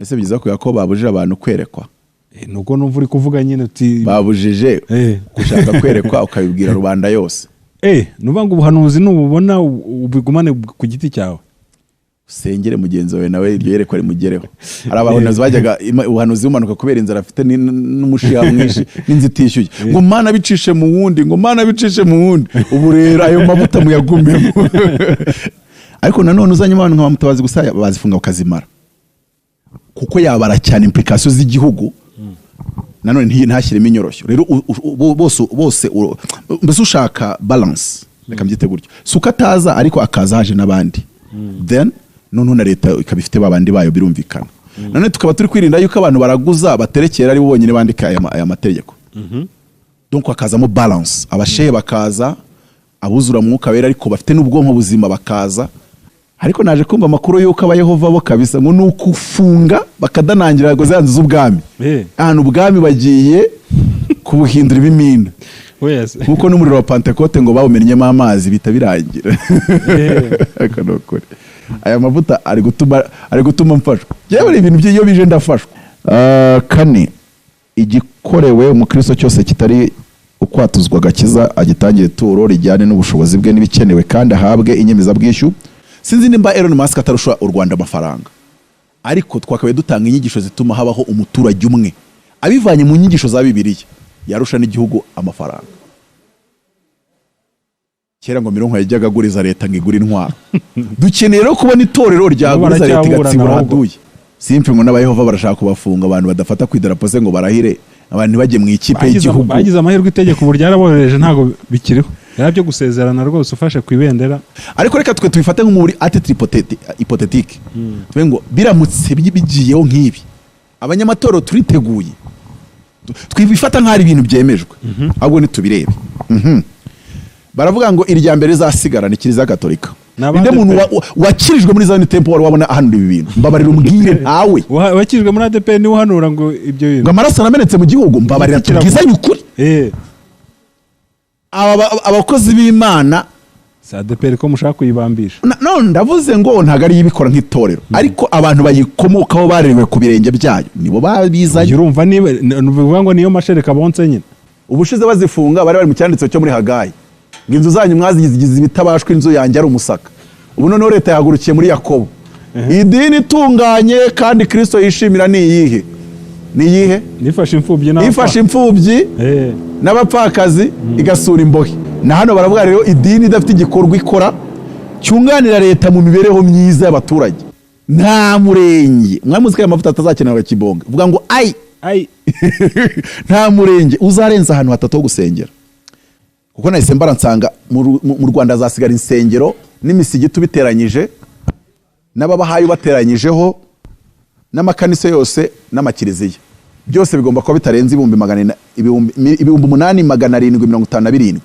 Ese byiza kubera ko babujije abantu kwerekwa? Nuko numva uri kuvuga nyine uti Babujije gushaka kwerekwa ukabibwira rubanda yose. Nuvuga ngo ubuhanuzi nububona ubigumane ku giti cyawe. Usengere mugenzi wawe, nawe iryo yerekwa rimugereho. Hari abahanuzi bajyaga ubuhanuzi bumanuka kubera inzara afite n'umushiha mwinshi n'inzu itishyuye, ngo Mana bicishe mu wundi, ngo Mana bicishe mu wundi. Ubu rero ayo mavuta muyagumemo, ariko nanone uzanye abantu nka Mutabazi gusa bazifunga bakazimara, kuko yabara cyane implication z'igihugu. Nanone ntashyiremo inyoroshyo. Rero bose mbese ushaka balance, reka mbyite gutyo. Si uko ataza, ariko akaza haje n'abandi, then noneho na leta ikaba ifite babandi bayo, birumvikana. Nanone tukaba turi kwirinda yuko abantu baraguza baterekera ari bo bonyine bandika aya mategeko. Donc hakazamo balance, abashehe bakaza, abuzura Mwuka Wera ariko bafite n'ubwonko buzima bakaza. Ariko naje kumva amakuru y'uko Abayehova bo kabisa ngo ni ukufunga bakadanangira ngo za nzu z'ubwami, ahantu ubwami bagiye kubuhindura ibimina, nkuko n'umuriro wa Pantekote ngo bawumennyemo amazi bihita birangira. Ariko ni ukuri aya mavuta ari gutuma mfashwa. Yewe, ibintu iyo bije ndafashwa. Kane, igikorewe umukristo cyose kitari ukwatuzwa agakiza agitangira ituro rijyane n'ubushobozi bwe n'ibikenewe, kandi ahabwe inyemezabwishyu. Sinzi nimba Elon Musk atarusha u Rwanda amafaranga, ariko twakabaye dutanga inyigisho zituma habaho umuturage umwe. Abivanye mu nyigisho za Bibiliya yarusha n'igihugu amafaranga. Kera ngo Mironko yajyaga aguriza leta ngo igure intwaro. Dukeneye rero kubona itorero ryaguriza leta Baracyaburana igatsibura ahubwo. haduye. Simfe ngo n'Abayehova barashaka kubafunga, abantu badafata ku idarapo se ngo barahire, abantu ntibajye mu ikipe y'igihugu. Bagize amahirwe, itegeko ubu ryaraborohereje, ntabwo bikiriho yari byo gusezerana rwose ufashe ku ibendera. Ariko reka twe tubifate nko muri à titre hypothétique, tuvuge ngo biramutse bigiyeho nk'ibi, abanyamatorero turiteguye. Twibifata nk'aho ari ibintu byemejwe, ahubwo ntitubirebe. Baravuga ngo irya mbere rizasigara ni Kiliziya Gatolika. Ni abandi Ninde muntu pe. wakirijwe muri Zion Temple wari wabona ahanura ibi bintu? Mbabarira umbwire, ntawe. Wakijwe muri ADEPR niwe uhanura ngo ibyo bintu? Ngo amaraso aramenetse mu gihugu. Mbabarira Igiti kiravuga. tubwizanye ukuri. Aba abakozi b'Imana. Si ADEPR ko mushaka kuyibambisha? No, ndavuze ngo ntabwo ari ibikora nk'itorero, ariko abantu bayikomokaho barerewe ku birenge byayo nibo babizanye. Urumva niba ni ukuvuga ngo niyo mashereka bonse nyine. Ubushize bazifunga bari bari mu cyanditso cyo muri Hagayi, ngo inzu zanyu mwazigize ibitabashwa, inzu yanjye ari umusaka. Ubu noneho leta yahagurukiye muri Yakobo. Idini itunganye kandi Kristo yishimira ni iyihe? Ni iyihe? Nifashe imfubyi n'abapfa. Ifashe imfubyi n'abapfakazi, igasura imbohe. Na hano baravuga rero idini idafite igikorwa ikora cyunganira leta mu mibereho myiza y'abaturage. Nta murenge, mwamuzi ko aya mavuta atazakenerwa kibonga, vuga ngo ayi. Ai. Nta murenge uzarenza ahantu hatatu ho gusengera, kuko nahise mbara nsanga mu Rwanda hazasigara insengero n'imisigiti ubiteranyije n'ababahayi ubateranyijeho n'amakanisa yose n'amakiliziya, byose bigomba kuba bitarenze ibihumbi magana ina- ibihumbi 8757.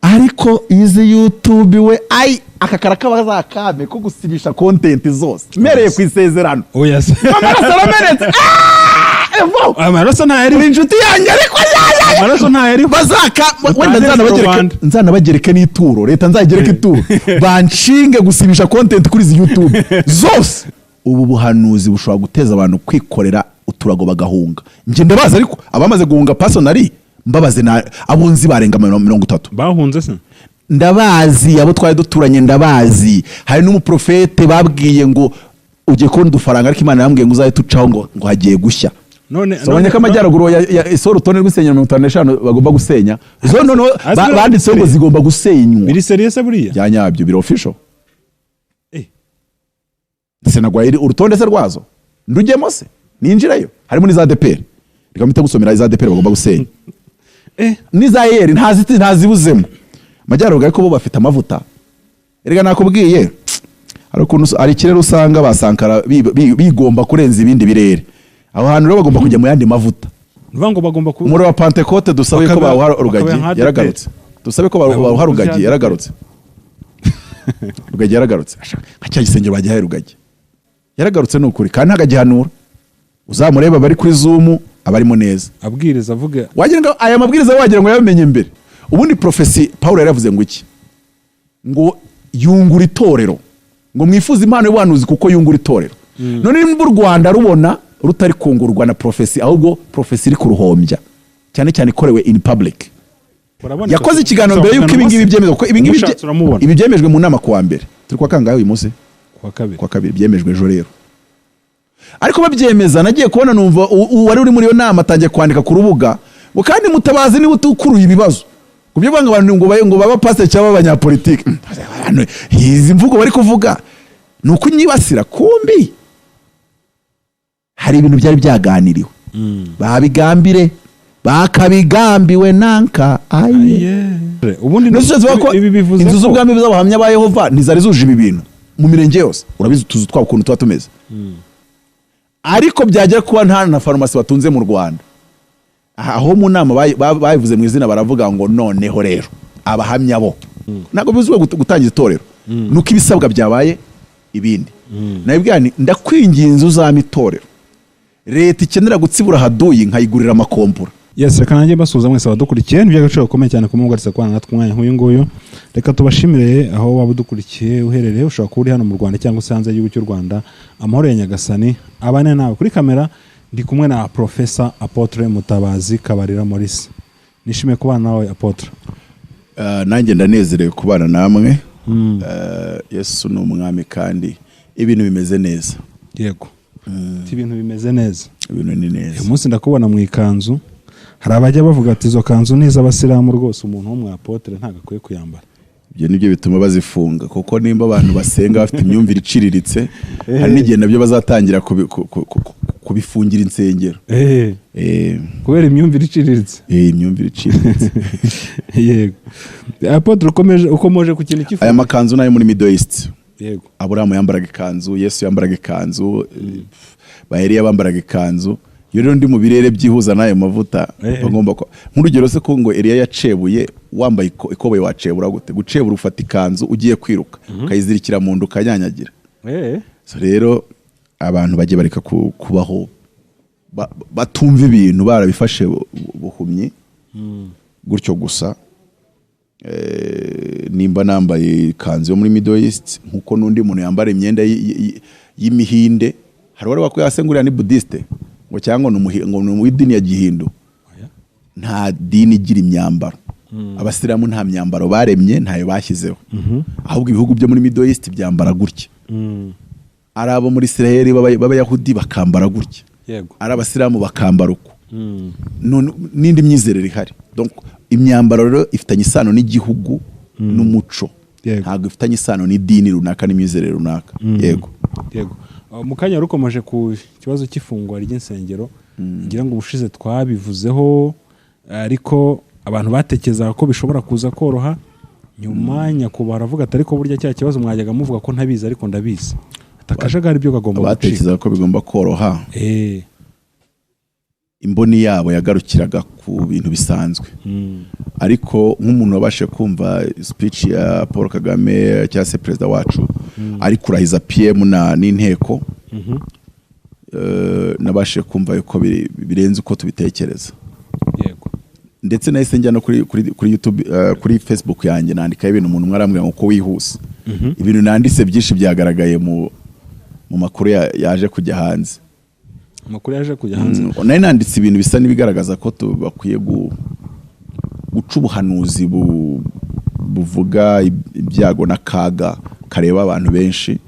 Ariko izi YouTube we, ayi, aka karaka bazakame ko gusibisha content zose mpereye ku isezerano. Oya se. Amaraso aramenetse. Ah! Evo! Amaraso ntayari. Uri inshuti yanjye, ariko ya. Amaraso ntayari. Bazaka wenda Utangire nzanabagereke rubanda. Nzanabagereke n'ituro, leta nzagereke ituro, banshinge gusibisha content kuri izi YouTube zose. Ubu buhanuzi bushobora guteza abantu kwikorera uturago bagahunga. Njye ndabazi, ariko abamaze guhunga personally mbabaze na abo nzi barenga 30. Bahunze se? Ndabazi, abo twari duturanye ndabazi. Hari n'umuprofete babwiye ngo ugiye kubona udufaranga, ariko Imana yambwiye ngo uzahite ucaho, ngo hagiye gushya. None Sobonye ko amajyaruguru isohora urutonde rw'insengero 55 bagomba gusenya zo. Noneho banditseho ngo zigomba gusenywa. Biri sérieux se buriya? Bya nyabyo, biri official. Sinagwaye urutonde se rwazo, ndujyemo se ninjirayo? Harimo n'iza ADEPR. Reka mpite gusomera iza ADEPR bagomba gusenya n'iza ER, ntazibuzemo. Amajyaruguru ariko bo bafite amavuta. Erega nakubwiye, hari ukuntu hari ikirere usanga ba Sankara bigomba kurenza ibindi birere. Aho hantu rero bagomba kujya mu yandi mavuta. Ni ukuvuga ngo bagomba ku Umuriro wa Pantekote dusabe ko bawuha Rugagi. Bakaba nka ADEPR. Yaragarutse. Dusabe ko bawuha Rugagi. Yaragarutse, Rugagi yaragarutse. Nka cya gisengero bagihaye Rugagi, yaragarutse ni ukuri, kandi ntagagihanura. Uzamureba bari kuri Zoom, abarimo neza. Abwiriza avuga. Wagira ngo aya mabwiriza, wagira ngo yamenye mbere. Ubundi prophecy, Paul yaravuze ngo iki? Ngo yungura itorero, ngo mwifuze impano y'ubuhanuzi kuko yungura itorero. None nimba u Rwanda rubona rutari kungurwa na prophecy, ahubwo prophecy iri kuruhombya, cyane cyane ikorewe in public. Urabona Yakoze ikiganiro mbere y'uko ibingibi byemezwa, kuko ibingibi Umushatse uramubona. Ibi byemejwe mu nama kuwa mbere. Turi kuwa kangahe uyu munsi? Kuwa kabiri. Kuwa kabiri. Byemejwe ejo rero, ariko babyemeza nagiye kubona numva uwari uri muri iyo nama atangiye kwandika ku rubuga ngo: "Kandi Mutabazi niwe utukuruye ibibazo ku byo banga abantu ngo baba pasiteri cyangwa abanyapolitike." Abantu, izi mvugo bari kuvuga ni ukunyibasira. Kumbi hari ibintu byari byaganiriwe, babigambire, bakabigambiwe nanka aye. Ubundi None se ko ibi bivuze inzu ko z'ubwami z'Abahamya ba Yehova ntizari zuje ibi bintu mu mirenge yose? Urabizi utuzu twabo ukuntu tuba tumeze. Ariko byagera kuba nta na farumasi batunze mu Rwanda, aho mu nama babivuze mu izina, baravuga ngo noneho rero abahamya bo ntabwo bizwiho gutangiza itorero, nuko ibisabwa byabaye ibindi. Nabibwira nti: "Ndakwinginze, uzampa itorero leta ikenera gutsibura haduyi nkayigurira amakompura." Yes, reka nanjye mbasuhuza mwese abadukurikiye. Ni iby'agaciro gakomeye cyane kuba mugarutse kubana natwe umwanya nk'uyu nguyu. Reka tubashimire aho waba udukurikiye uherereye, ushobora kuba uri hano mu Rwanda cyangwa se hanze y'igihugu cy'u Rwanda. Amahoro ya Nyagasani abane nawe. Kuri kamera ndi kumwe na Profesa Apôtre Mutabazi Kabarira Maurice. Nishimiye kubana nawe, Apôtre. Nanjye ndanezerewe kubana namwe. Yesu ni umwami kandi ibintu bimeze neza. Yego, ibintu bimeze neza. Ibintu ni neza. Uyu munsi ndakubona mu ikanzu. Hari abajya bavuga ati: "Izo kanzu ni iz'abasilamu rwose, umuntu w'umwapotre ntabwo akwiye kuyambara." Ibyo nibyo bituma bazifunga, kuko nimba abantu basenga bafite imyumvire iciriritse, hari n'igihe nabyo bazatangira kubifungira insengero. Kubera imyumvire iciriritse. Imyumvire iciriritse. Yego, Apôtre, ukomeje ku kintu cy'ifu. Aya makanzu nayo muri Middle East. Aburahamu yambaraga ikanzu, Yesu yambaraga ikanzu, ba Eliya bambaraga ikanzu. Iyo rero ndi mu birere byihuza n'ayo mavuta, bagomba ko nk'urugero se ko ngo Eliya yacebuye wambaye ikoboyi, wacebura gute? Gucebura ufata ikanzu ugiye kwiruka ukayizirikira mu nda, ukanyanyagira. So rero abantu bajye bareka kubaho batumva ibintu, barabifashe buhumyi gutyo gusa. Nimba nambaye ikanzu yo muri Middle East, nkuko n'undi muntu yambara imyenda y'imihinde, hari uwari wakwiye ngo uriya ni Bouddhiste, ngo cyangwa ngo ni uw'idini ya Gihindu. Nta dini igira imyambaro. Abasilamu nta myambaro baremye, ntayo bashyizeho. Ahubwo ibihugu byo muri Middle East byambara gutya, ari abo muri Israel b'Abayahudi bakambara gutya, ari abasilamu bakambara uko. None n'indi myizerere ihari. Donc imyambaro rero ifitanye isano n'igihugu n'umuco, ntabwo ifitanye isano n'idini runaka n'imyizerere runaka. Yego. Yego. Mu kanya wari ukomeje ku kibazo cy'ifungwa ry'insengero. Ngira ngo ubushize twabivuzeho, ariko abantu batekerezaga ko bishobora kuza koroha. Nyuma nyakubahwa aravuga ati: "Ariko burya cya kibazo mwajyaga muvuga ko ntabizi, ariko ndabizi," ati: "Akajagari byo kagomba gucika." Batekereza ko bigomba koroha, imboni yabo yagarukiraga ku bintu bisanzwe. Ariko nk'umuntu wabashe kumva speech ya Paul Kagame cyangwa se perezida wacu ari kurahiza PM na n'inteko, nabashije kumva yuko birenze uko tubitekereza. Ndetse nahise njya no kuri YouTube, kuri Facebook yanjye, nandikaho ibintu. Umuntu umwe arambwira ngo ko wihuse. Ibintu nanditse byinshi byagaragaye mu makuru yaje kujya hanze. Amakuru yaje kujya hanze. Nari nanditse ibintu bisa n'ibigaragaza ko bakwiye guca ubuhanuzi buvuga ibyago n'akaga kareba abantu benshi,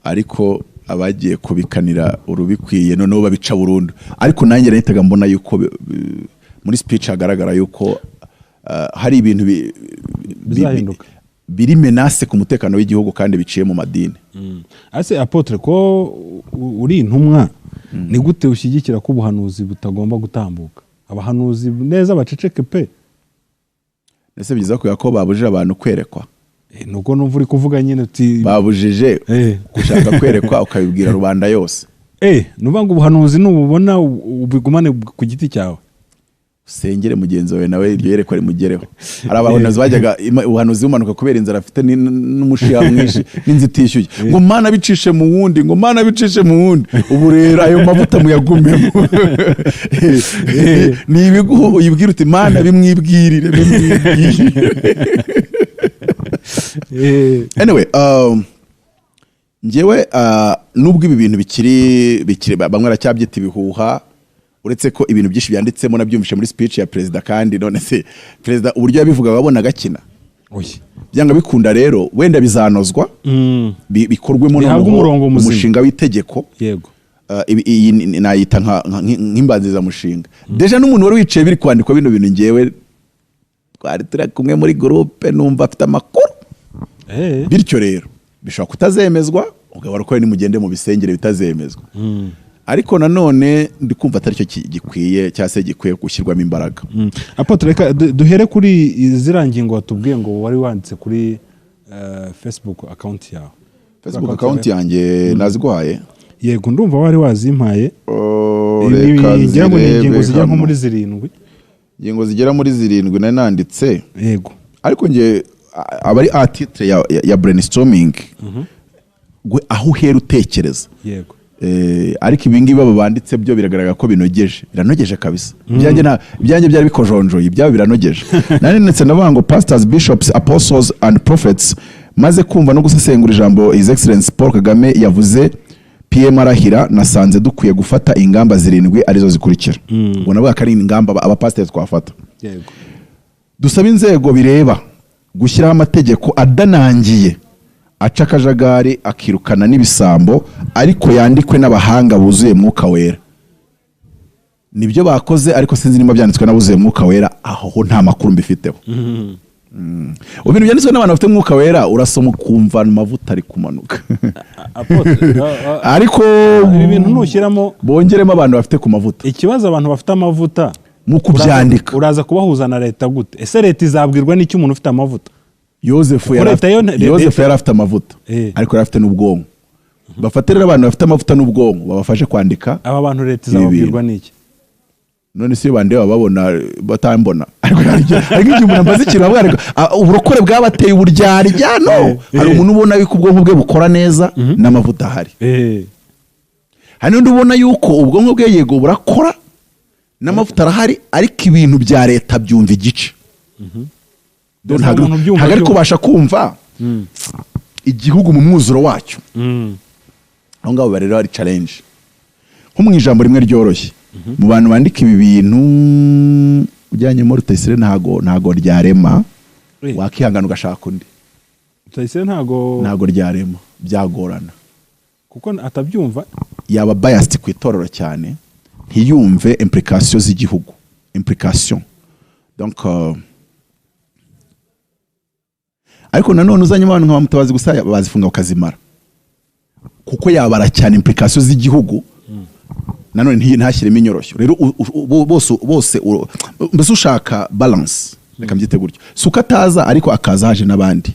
ariko abagiye kubikanira urubikwiye noneho babica burundu. Ariko nanjye nahitaga mbona yuko muri speech hagaragara yuko hari ibintu Bizahinduka. biri menace ku mutekano w'igihugu kandi biciye mu madini. Ese Apôtre, ko uri intumwa, ni gute ushyigikira ko ubuhanuzi butagomba gutambuka, abahanuzi neza baceceke pe? Ese byiza kubera ko babujije abantu kwerekwa? Nuko numva uri kuvuga nyine uti Babujije gushaka kwerekwa ukabibwira rubanda yose. Nuvuga ngo ubuhanuzi nububona ubigumane ku giti cyawe. Usengere mugenzi wawe nawe iryo yerekwa rimugereho. Hari abahanuzi bajyaga ubuhanuzi bumanuka kubera inzara afite n'umushiha mwinshi n'inzu itishyuye, ngo: "Mana, bicishe mu wundi," ngo: "Mana, bicishe mu wundi." Ubu rero ayo mavuta muyagumemo. Ni ibiguha, uyibwira uti: "Mana, bimwibwirire, bimwibwirire." Anyway, Njyewe nubwo ibi bintu bikiri bamwe baracyabyita ibihuha, uretse ko ibintu byinshi byanditsemo nabyumvishe muri speech ya perezida. Kandi none se perezida uburyo yabivuga wabonaga akina? Oya. Byanga bikunda rero wenda bizanozwa, bikorwemo Bihabwe noneho umurongo muzima. umushinga w'itegeko. Iyi nayita nk'imbanzirizamushinga. Déjà n'umuntu wari wicaye biri kwandikwa bino bintu, ngewe twari turi kumwe muri groupe, numva afite amakuru. Bityo rero bishobora kutazemezwa, ubwo abarokore nimugende mu bisengere bitazemezwa. Ariko nanone ndi kumva atari cyo gikwiye cyangwa se gikwiye gushyirwamo imbaraga. Apôtre, reka duhere kuri ziriya ngingo watubwiye ngo wari wanditse kuri Facebook account yawe. Facebook account yanjye naziguhaye. Yego, ndumva wari wazimpaye. Oh, reka Ngira ngo ni ingingo nzirebe zigera nko hano. muri 7. Ingingo zigera muri 7 nari nanditse. Ariko nge aba ari à titre ya brainstorming, aho uhera utekereza. Ariko ibi ngibi aba banditse byo biragaragara ko binogeje, biranogeje kabisa. Ibyanjye ibyanjye byari bikojonjoye, ibyabo biranogeje. Nari ndetse ndavuga ngo pastors, bishops, apostles and prophets, maze kumva no gusesengura ijambo His Excellence Paul Kagame yavuze PM arahira, nasanze dukwiye gufata ingamba 7 arizo zikurikira. Ubwo navuga ko ari ingamba abapasiteri twafata. Dusaba inzego bireba gushyiraho amategeko adanangiye, aca akajagari, akirukana n'ibisambo, ariko yandikwe n'abahanga buzuye Mwuka Wera. Nibyo bakoze, ariko sinzi niba byanditswe n'abuzuye Mwuka Wera, aho ho nta makuru mbifiteho. Ubu ibintu byanditswe n'abantu bafite Mwuka Wera, urasoma ukumva amavuta ari kumanuka. Apôtre, Ariko ibi bintu nushyiramo bongeremo abantu bafite ku mavuta. Ikibazo, abantu bafite amavuta Mu kubyandika. Uraza kubahuza na leta gute? Ese leta izabwirwa n'icyo umuntu ufite amavuta? Yozefu Kuko yari leta yo Yozefu yari afite amavuta, ariko yari afite n'ubwonko. Bafate rero abantu bafite amavuta n'ubwonko, babafashe kwandika Aba bantu leta ibi izababwirwa bintu. n'iki? None se iyo bandeba babona batambona? Ariko hari nk'igihe umuntu ambaza ikintu bavuga, ariko uburokore bwabateye uburyarya. No hari umuntu ubona yuko ubwonko bwe bukora neza n'amavuta ahari. Hari n'undi ubona yuko ubwonko bwe yego burakora n'amavuta arahari, ariko ibintu bya leta byumva igice. Ese Ntabwo umuntu ubyumva ntabwo ari byumva? kubasha kumva igihugu mu mwuzuro wacyo. Aho ngaho rero hari challenge. Nko mu ijambo rimwe ryoroshye, mu bantu bandika ibi bintu ujyanyemo Rutayisire, ntago ryarema. Wakihangana ugashaka undi. Rutayisire ntago Ntago ryarema, byagorana. Kuko atabyumva. Yaba biased ku itorero cyane, ntiyumve implication z'igihugu, implication. Donc ariko nanone uzanyemo abantu nka ba Mutabazi gusa, bazifunga bakazimara, kuko yabara cyane implication z'igihugu, nanone ntashyiremo inyoroshyo. Rero bose mbese ushaka balance, reka mbyite gutyo. Si uko ataza, ariko akaza haje n'abandi,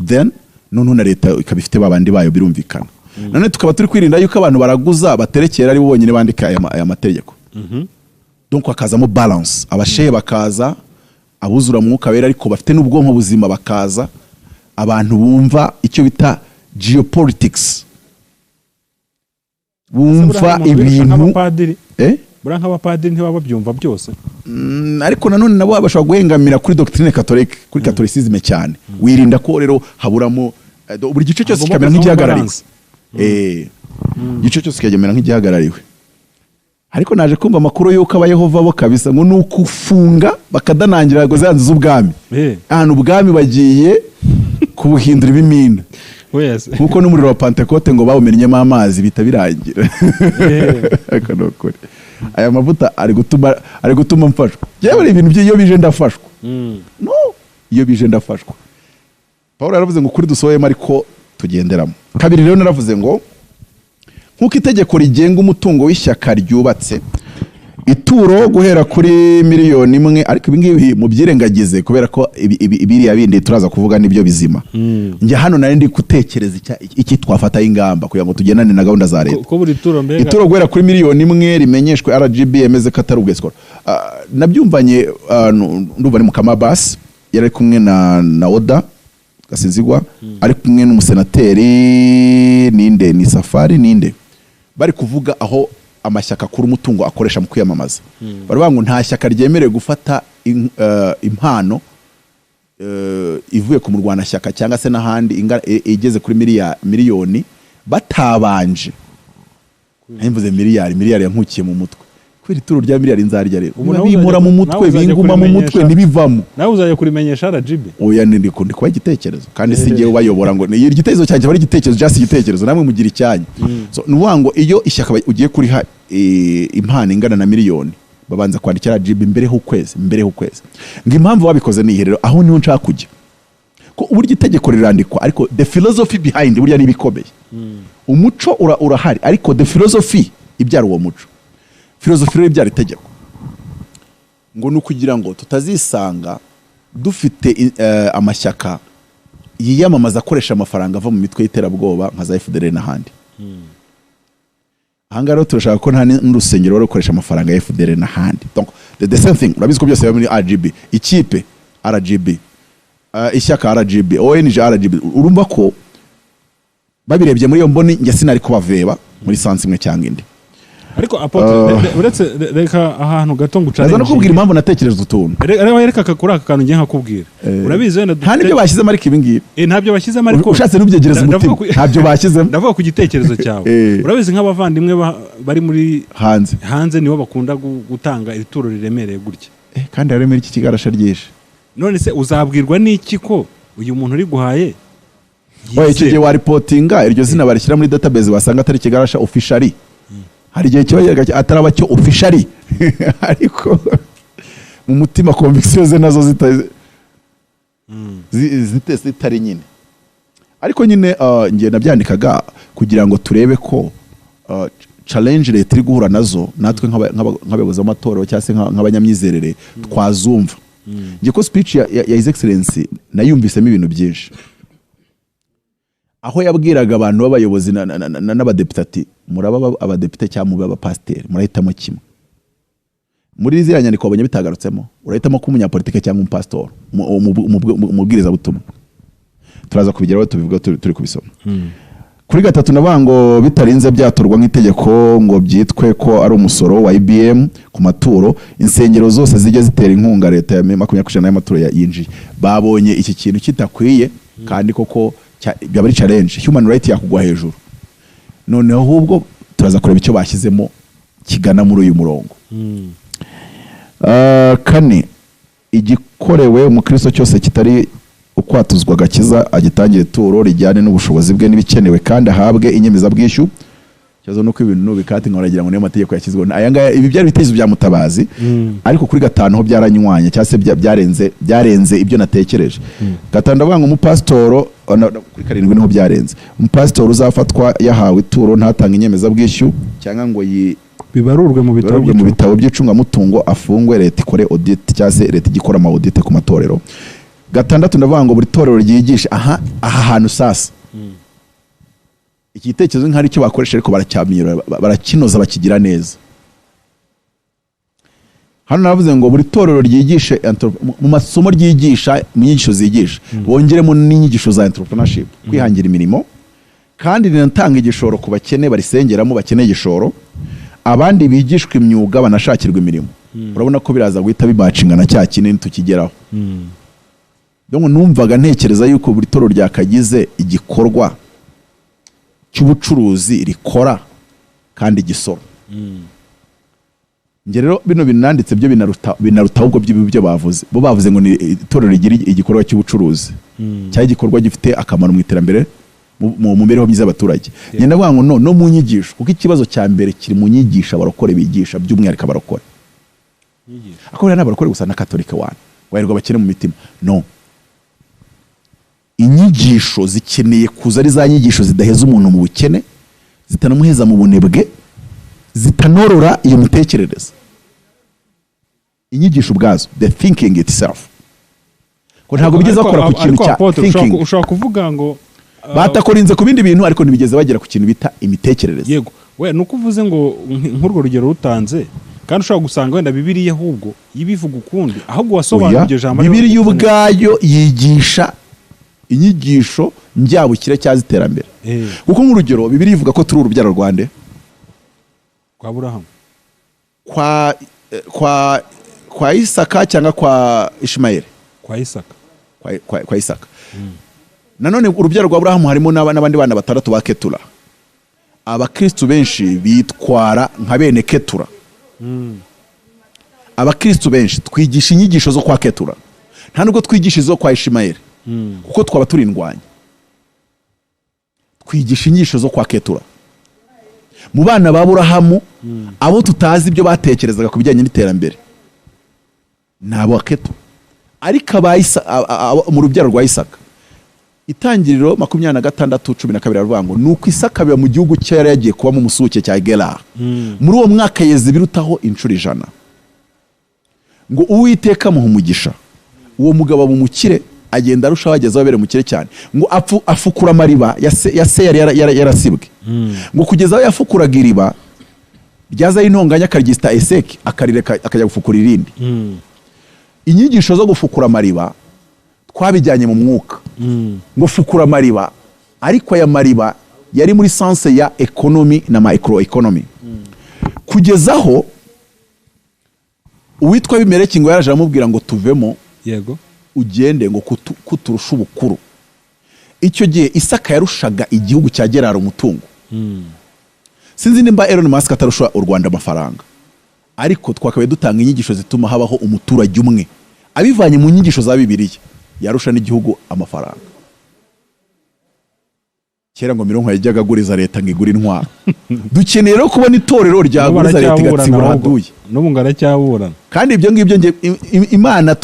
then noneho na leta ikaba ifite babandi bayo, birumvikana. Nanone tukaba turi kwirinda yuko abantu baraguza baterekera ari bo bonyine bandika aya mategeko. Donc hakazamo balance, abashehe bakaza, abuzura Mwuka Wera ariko bafite n'ubwonko buzima bakaza, abantu bumva icyo bita geopolitics, bumva ibintu. Nk'abapadiri. Eh? Buriya nk'abapadiri ntibaba babyumva byose. Ariko nanone nabo bashobora guhengamira kuri doctrine catholique, kuri catholicisme cyane. Wirinda ko rero haburamo buri gice cyose Hagomba kikamera kuzamo nk'igihagarariwe. balance. Igice cyose kikagemera nk'igihagarariwe. Ariko naje kumva amakuru y'uko Abayehova bo kabisa ngo ni ukufunga bakadanangira ngo za nzu z'ubwami, ahantu ubwami bagiye kubuhindura ibimina, Wese. nkuko n'umuriro wa Pantekote ngo bawumennyemo amazi bihita birangira. Ariko ni ukuri aya mavuta ari gutuma mfashwa. Yewe, ibintu by'iyo bije ndafashwa. No iyo bije ndafashwa. Paul yaravuze ngo ukuri dusohoyemo ariko tugenderamo. Kabiri rero naravuze ngo nk'uko itegeko rigenga umutungo w'ishyaka ryubatse, ituro guhera kuri miliyoni 1, ariko ibi ngibi mubyirengagize kubera ko biriya bindi turaza kuvuga nibyo bizima. Njye hano nari ndi gutekereza iki twafataho ingamba kugira ngo tugendane na gahunda za leta. Ko buri turo mbega Ituro guhera kuri miliyoni 1 rimenyeshwe RGB yemeze ko atari ubwesikoro. Nabyumvanye ndumva ni Mukamabasi yari ari kumwe na Oda Gasinzigwa, ari kumwe n'umusenateri ninde, ni Safari ninde, bari kuvuga aho amashyaka akura umutungo akoresha mu kwiyamamaza. Baravuga ngo nta shyaka ryemerewe gufata impano ivuye ku murwanashyaka cyangwa se n'ahandi igeze kuri miliyoni. Batabanje, nari mvuze miliyari, miliyari yankukiye mu mutwe kubera ituro rya miliyari nzarya rero. Ubu nawe bimura mu mutwe, nawe uzajya binguma mu mutwe, ntibivamo. Nawe uzajya kurimenyesha RGB. Oya, ndi kuba igitekerezo, kandi si njyewe ubayobora ngo ni igitekerezo cyanjye, aba ari igitekerezo, just igitekerezo, namwe mugira icyanyu. So ni ukuvuga ngo iyo ishyaka ugiye kuriha impano ingana na miliyoni, babanza kwandikira RGB mbere y'ukwezi. Ngo impamvu babikoze ni iyi rero, aho niho nshaka kujya, ko uburyo itegeko rirandikwa, ariko the philosophy behind burya ni ibikomeye. Umuco urahari, ariko the philosophy ibyara uwo muco, philosophy rero ibyara itegeko, ngo ni ukugira ngo tutazisanga dufite amashyaka yiyamamaza akoresha amafaranga ava mu mitwe y'iterabwoba nka za FDLR n'ahandi. Ahangaha rero turashaka ko nta n'urusengero bari gukoresha amafaranga ya FDLR n'ahandi. Donc the same thing, urabizi ko byose biba muri RGB, ikipe RGB, ishyaka RGB, ONG RGB. Urumva ko babirebye muri iyo mboni, njye sinari kubaveba muri sens imwe cyangwa indi. Ariko apôtre, uretse reka ahantu gato ngo Naza no kubwira impamvu natekereje utuntu. Reka kuri aka kantu ngiye nkakubwira. Urabizi wenda Nta n'ibyo bashyizemo, ariko ibi ngibi Ntabyo bashyizemo, ariko ushatse n'ubyegereza Ndavuga umutima, ntabyo bashyizemo. Ndavuga ku gitekerezo cyawe. Urabizi nk'abavandimwe bari muri hanze, hanze nibo bakunda gutanga ituro riremereye gutya. Kandi harimo iki kigarasha ryinshi. None se uzabwirwa n'iki ko uyu muntu uri guhaye Oya, icyo gihe yizewe? Wareportinga iryo zina, barishyira muri database, wasanga atari ikigarasha officially. Hari igihe kiba ataraba cyo officially, ariko mu mutima conviction ze nazo zitari nyine. Ariko nyine njye nabyandikaga kugira ngo turebe ko challenge leta iri guhura nazo, natwe nk'abayobozi b'amatorero cyangwa se nk'abanyamyizerere twazumva. Njye ko speech ya His Excellency nayumvisemo ibintu byinshi, aho yabwiraga abantu b'abayobozi n'abadepite ati: "Muraba abadepite cyangwa mube abapasiteri, murahitamo kimwe." Muri ziriya nyandiko wabonye bitagarutsemo, urahitamo kuba umunyapolitike cyangwa umupasitori, umubwirizabutumwa. Turaza kubigeraho, tubivuga turi kubisoma. Kuri gatatu navuga ngo bitarinze byatorwa nk'itegeko ngo byitwe ko ari umusoro wa EBM ku maturo, insengero zose zijya zitera inkunga leta ya 20% y'amaturo yinjiye. Babonye iki kintu kitakwiye, kandi koko byaba ari challenge, human right yakugwa hejuru. Noneho ahubwo turaza kureba icyo bashyizemo kigana muri uyu murongo. Kane, igikorewe umukristo cyose kitari ukwatuzwa agakiza agitangira ituro rijyane n'ubushobozi bwe n'ibikenewe, kandi ahabwe inyemezabwishyu. Ikibazo nuko ibintu nubikati nkaragira ngo niyo mategeko yashyizweho aya ngaya. Ibi byari ibitekerezo bya Mutabazi, ariko kuri gatanu ho byaranywanye cyangwa se byarenze ibyo natekereje. Gatanu ndavuga ngo umupasitoro, oh, no, no, kuri karindwi niho byarenze. Umupasitoro uzafatwa yahawe ituro ntatange inyemezabwishyu cyangwa ngo yi bibarurwe mu bitabo bibarurwe mu bitabo by'icungamutungo, afungwe, leta ikore audit, cyangwa se leta ijya ikora ama audit ku matorero. Gatandatu ndavuga ngo buri torero ryigisha aha hantu. Sasa iki gitekerezo nk'ari cyo bakoresha, ariko baracyamira, barakinoza, bakigira neza. Hano navuze ngo buri torero ryigishe mu masomo ryigisha, mu nyigisho zigisha, bongeremo n'inyigisho za entrepreneurship, kwihangira imirimo, kandi rinatanga igishoro ku bakene barisengeramo bakeneye igishoro, abandi bigishwa imyuga banashakirwa imirimo. Urabona ko biraza guhita bimatchinga na cya kinini tukigeraho. Donc numvaga ntekereza yuko buri torero ryakagize igikorwa cy'ubucuruzi rikora kandi gisora. Njye rero bino bintu nanditse byo binaruta ahubwo by'ibyo bavuze. Bo bavuze ngo ni itorero rigira igikorwa cy'ubucuruzi cyangwa igikorwa gifite akamaro mu iterambere, mu mibereho myiza y'abaturage. Njye ndavuga ngo no mu nyigisho, kuko ikibazo cya mbere kiri mu nyigisho abarokore bigisha, by'umwihariko abarokore. Ariko buriya n'abarokore gusa na katolika wana waherwa abakene mu mitima. No inyigisho zikeneye kuza ari za nyigisho zidaheza umuntu mu bukene, zitanamuheza mu bunebwe, zitanorora iyo mitekerereze. Inyigisho ubwazo, the thinking itself, ko ntabwo bigeze bakora ku kintu Ariko cya Apotre, thinking. Ushobora kuvuga ngo Batakorinze ku bindi bintu, ariko ntibigeze bagera ku kintu bita imitekerereze. Yego, we nuko uvuze ngo nk'urwo rugero rutanze, kandi ushobora gusanga wenda Bibiliya ahubwo ibivuga ukundi, ahubwo wasobanura Oya, iryo jambo. Bibiliya ubwayo yigisha inyigisho njyabukire cyangwa iterambere. Kuko nk'urugero, Bibiliya ivuga ko turi urubyaro rwande? Kwa Aburahamu. Kwa Isaka cyangwa kwa Ishimayeli? Kwa Isaka. Kwa Isaka. Nanone urubyaro rwa Aburahamu harimo n'abandi bana batandatu ba Ketura. Abakristu benshi bitwara nka bene Ketura. Abakristu benshi twigisha inyigisho zo kwa Ketura, nta nubwo twigisha izo kwa Ishimayeli, kuko twaba turi indwanyi. Twigisha inyigisho zo kwa Ketura. Mu bana ba Burahamu, abo tutazi ibyo batekerezaga ku bijyanye n'iterambere ni abo Ketura. Ariko aba mu rubyaro rwa Isaka, Itangiriro 26:12 aravuga ngo: "Nuko Isaka biba mu gihugu cye yari yagiye kubamo umusuke cya Gerari, muri uwo mwaka yeza ibirutaho inshuro 100." Ngo Uwiteka amuha umugisha, uwo mugabo aba umukire, agenda arushaho, ageze aho abereye umukire cyane. Ngo afukura amariba ya se yari yarasibwe. Ngo kugeza aho yafukuraga iriba ryazaho intonganya, akaryita Eseki, akarireka, akajya gufukura irindi. Inyigisho zo gufukura amariba twabijyanye mu mwuka, ngo fukura amariba, ariko aya mariba yari muri sens ya economy na micro economy. Kugeza aho uwitwa Abimeleki ngo yaraje aramubwira ngo: "Tuvemo, ugende," ngo kuturusha ubukuru. Icyo gihe Isaka yarushaga igihugu cya Gerari umutungo. Sinzi nimba Elon Musk atarusha u Rwanda amafaranga, ariko twakabaye dutanga inyigisho zituma habaho umuturage umwe. Abivanye mu nyigisho za Bibiliya, yarusha n'igihugu amafaranga. Kera ngo Mironko yajyaga aguriza leta ngo igure intwaro. Dukeneye rero kubona itorero ryaguriza leta igatsibura haduye. N'ubu ngo aracyaburana. Kandi ibyo ngibyo nge Imana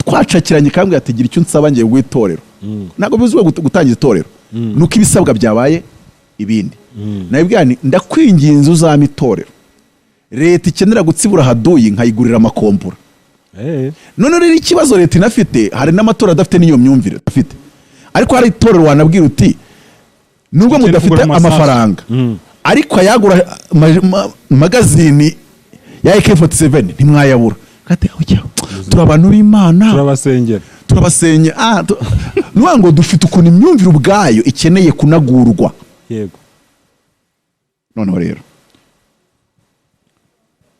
twacakiranye ikambwira ati: "Gira icyo nsaba ngiye guha itorero." Ntabwo bizwiho gutangiza itorero, nuko ibisabwa byabaye ibindi. Nabibwira nti: "Ndakwinginze, uzampa itorero leta ikenera gutsibura haduyi, nkayigurira amakompura." None rero ikibazo leta inafite, hari n'amatorero adafite n'iyo myumvire afite, ariko hari itorero wanabwira uti: "Nubwo Ukeneye mudafite kugura amasasu." amafaranga, ariko ayagura magazine ya AK47 ntimwayabura." Kati, "Ujya, turi abantu b'Imana." Turabasengera. Turabasenya. Ni ukuvuga ngo dufite ukuntu imyumvire ubwayo ikeneye kunagurwa. Noneho rero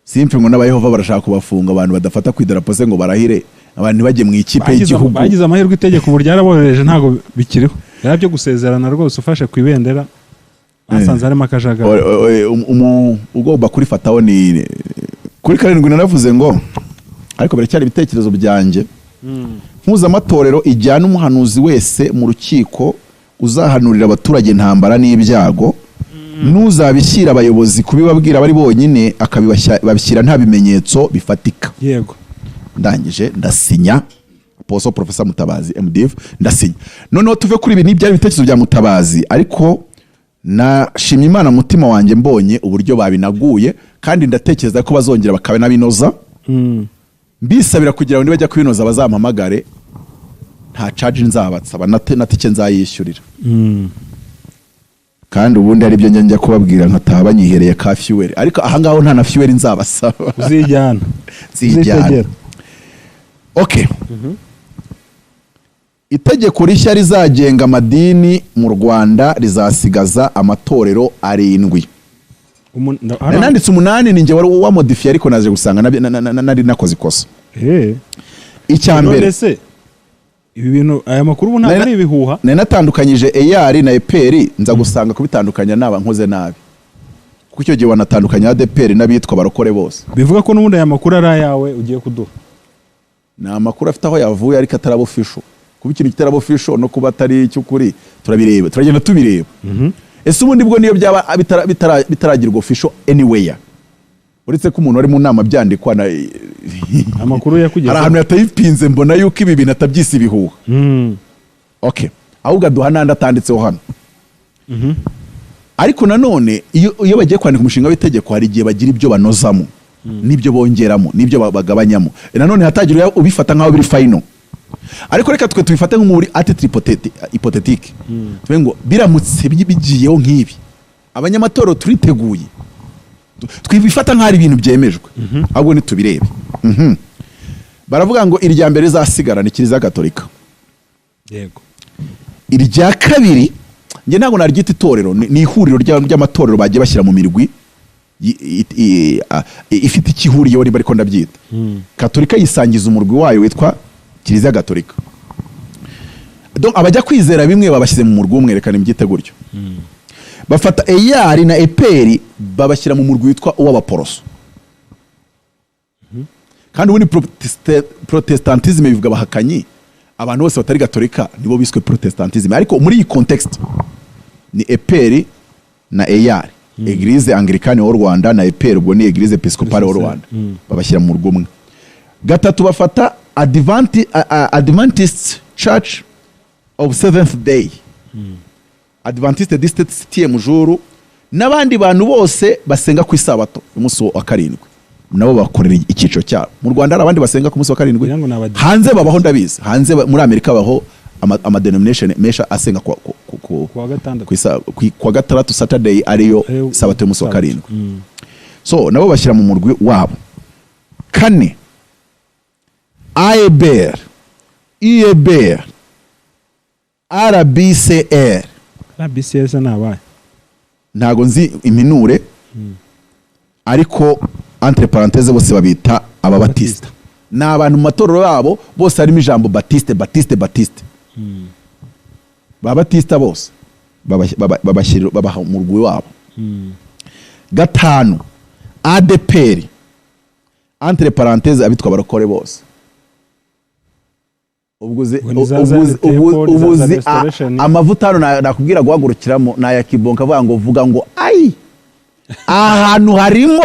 simfe ngo n'Abayehova barashaka kubafunga, abantu badafata ku idarapo se ngo barahire, abantu ntibajye mu ikipe y'igihugu. Bagize amahirwe, itegeko ubu ryaraborohereje, ntabwo bikiriho yari byo gusezerana rwose ufashe ku ibendera, basanze harimo akajagari. Ugomba kurifataho ni kuri 7. Naravuze ngo, ariko biracyari ibitekerezo byanjye, mpuzamatorero ijyana umuhanuzi wese mu rukiko uzahanurira abaturage intambara n'ibyago, n'uzabishyira abayobozi kubibabwira bari bonyine, akabibashyira nta bimenyetso bifatika. Ndangije ndasinya, Apostle Professor Mutabazi MDF, ndasinya. Noneho tuve kuri ibi, n'ibyari ibitekerezo bya Mutabazi, ariko nashimye Imana mu mutima wanjye mbonye uburyo babinaguye, kandi ndatekereza ko bazongera bakanabinoza. Mbisabira kugira ngo nibajya kubinoza bazampamagare, nta charge nzabatsaba, na tike nzayishyurira. Kandi ubundi hari ibyo njya kubabwira nkataha banyihereye ka fuel, ariko ahangaho nta na fuel nzabasaba. Uzijyana. Nzijyana. Uzitegera. Okay, itegeko rishya rizagenga amadini mu Rwanda rizasigaza amatorero arindwi. Nari nanditse umunani, ni njye wari wamodifiye, ariko naje gusanga nari nakoze ikosa. Icya mbere, None se ibi bintu, aya makuru ubu ntabwo ari ibihuha? Nari natandukanyije EAR na EPR, nza gusanga kubitandukanya naba nkoze nabi, kuko icyo gihe wanatandukanya ADEPR n'abitwa barokore bose. Bivuga ko n'ubundi aya makuru ari ayawe ugiye kuduha. Ni amakuru afite aho yavuye, ariko ataraba official. Kuba ikintu kitaraba official no kuba atari icy'ukuri, turabireba, turagenda tubireba. Ese ubundi bwo niyo byaba bitaragirwa official anywhere, uretse ko umuntu wari mu nama byandikwa na Amakuru yakugezeho. Hari ahantu yatayipinze, mbona yuko ibi bintu atabyise ibihuha. Okay, ahubwo aduha n'andi atanditseho hano. Ariko nanone iyo bagiye kwandika umushinga w'itegeko, hari igihe bagira ibyo banozamo n'ibyo bongeramo n'ibyo bagabanyamo. Nanone hatagira ubifata nk'aho biri final, ariko reka twe tubifate nko muri à titre hypothétique, tuvuge ngo biramutse bigiyeho nk'ibi, abanyamatorero turiteguye. Twibifata nk'aho ari ibintu byemejwe, ahubwo ntitubirebe. Baravuga ngo irya mbere rizasigara ni Kiliziya Gatolika. Irya kabiri, njye ntabwo naryita itorero, ni ihuriro ry'amatorero bagiye bashyira mu mirwi ifite icyo ihuriyeho, niba ariko ndabyita. Katolika yisangiza umurwi wayo witwa Kiliziya Gatolika. Donc abajya kwizera bimwe babashyize mu murwi umwe, reka nibyite gutyo. Bafata EAR na EPR, babashyira mu murwi witwa uw'Abaporoso. Kandi ubundi protestantisme bivuga abahakanyi, abantu bose batari gatolika nibo biswe protestantisme. Ariko muri iyi context ni EPR na EAR, Église Anglicane w'u Rwanda na EPR, ubwo ni Église Episcopale w'u Rwanda, babashyira mu murwi umwe. Gatatu, bafata Adventist Church of Seventh Day, Adventiste du septième jour, n'abandi bantu bose basenga ku isabato, umunsi wa karindwi, nabo bakorera icyiciro cyabo. Mu Rwanda hari abandi basenga ku munsi wa karindwi? Ngira ngo ni Abadive. Hanze babaho, ndabizi. Hanze muri Amerika babaho ama denomination menshi asenga ku Ku wa gatandatu. Ku wa gatandatu, Saturday, ariyo Ariyo sabato y'umunsi wa sabato. karindwi. So nabo bashyira mu murwi wabo. Kane, AEBR, UEBR, RBCR. RBCS ni abahe? Ntago nzi iminure, ariko entre parenthèse bose babita Ababatista. Ni abantu mu matorero yabo bose harimo ijambo batiste, batiste, batiste. Ba batista bose babaha umurwi wabo. Gatanu, ADEPR, entre parenthèse abitwa abarokore bose. Ubwo uzi Ubwo ni za ubwo Zion Temple, ni za ubu za uzi Restoration. Amavuta hano nakubwira guhagurukiramo ni aya kibonka, avuga ngo vuga ngo ayi ahantu harimo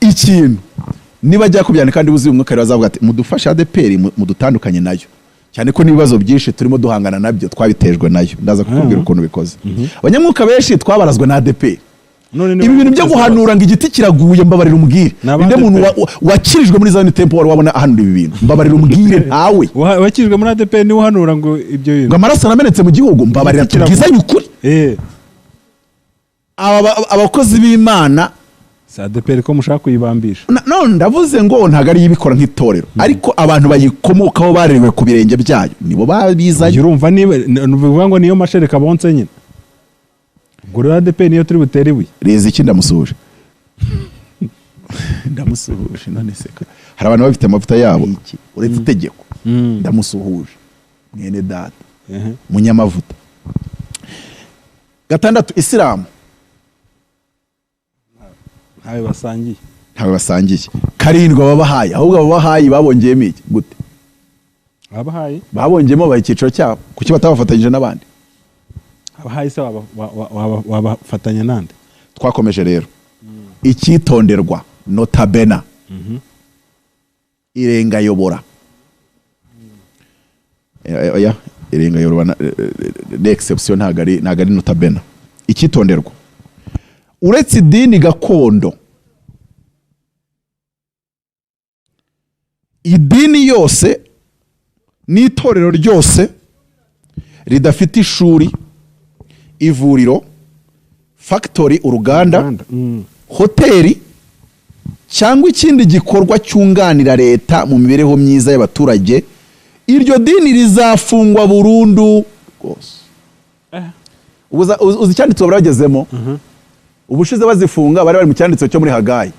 ikintu. Niba ajya kubyandika kandi wuzuye umwuka rero, azavuga ati mudufashe ADEPR, mudutandukanye nayo, cyane ko n'ibibazo byinshi turimo duhangana nabyo twabitejwe nayo. Ndaza kukubwira ukuntu bikoze. Abanyamwuka benshi twabarazwe na ADEPR. None Ibi bintu byo guhanura ngo igiti kiraguye, mbabarira umbwire, Ni aba ninde muntu ADEPR. wakirijwe muri Zion Temple wari wabona ahanura ibi bintu? Mbabarira umbwire, ntawe. Wakijwe muri ADEPR niwe uhanura ngo ibyo bintu? Ngo amaraso aramenetse mu gihugu, mbabarira Igiti kiraguye. tubwizanye ukuri. Aba abakozi b'Imana. Si ADEPR ko mushaka kuyibambisha? No, ndavuze ngo ntabwo ari ibikora nk'itorero, ariko abantu bayikomokaho barerewe ku birenge byayo nibo babizanye. Urumva niba ni ukuvuga ngo niyo mashereka bonse nyine, ubwo rero ADEPR niyo turi butere ibuye. Reza iki? Ndamusuhuje, ndamusuhuje. None se ko hari abantu bafite amavuta yabo iki uretse itegeko? Ndamusuhuje mwene data munyamavuta. Gatandatu, Isilamu. Ntawe basangiye. Ntawe basangiye. Karindwi, ababahayi. Ahubwo ababahayi babongeyemo iki? Gute? Abahayi? Babongeyemo, babaha icyiciro cyabo. Kuki batabafatanyije n'abandi? Abahayi se wabafatanya nande? Twakomeje rero. Icyitonderwa, nota bene, irengayobora. Oya, irengayobora ni exception, ntabwo ari nota bene. Icyitonderwa: uretse idini gakondo, idini yose n'itorero ryose ridafite ishuri, ivuriro, factory, uruganda, hoteli cyangwa ikindi gikorwa cyunganira leta mu mibereho myiza y'abaturage, iryo dini rizafungwa burundu rwose. Uzi icyanditswe bari bagezemo ubushize bazifunga? Bari bari mu cyanditswe cyo muri Hagayi,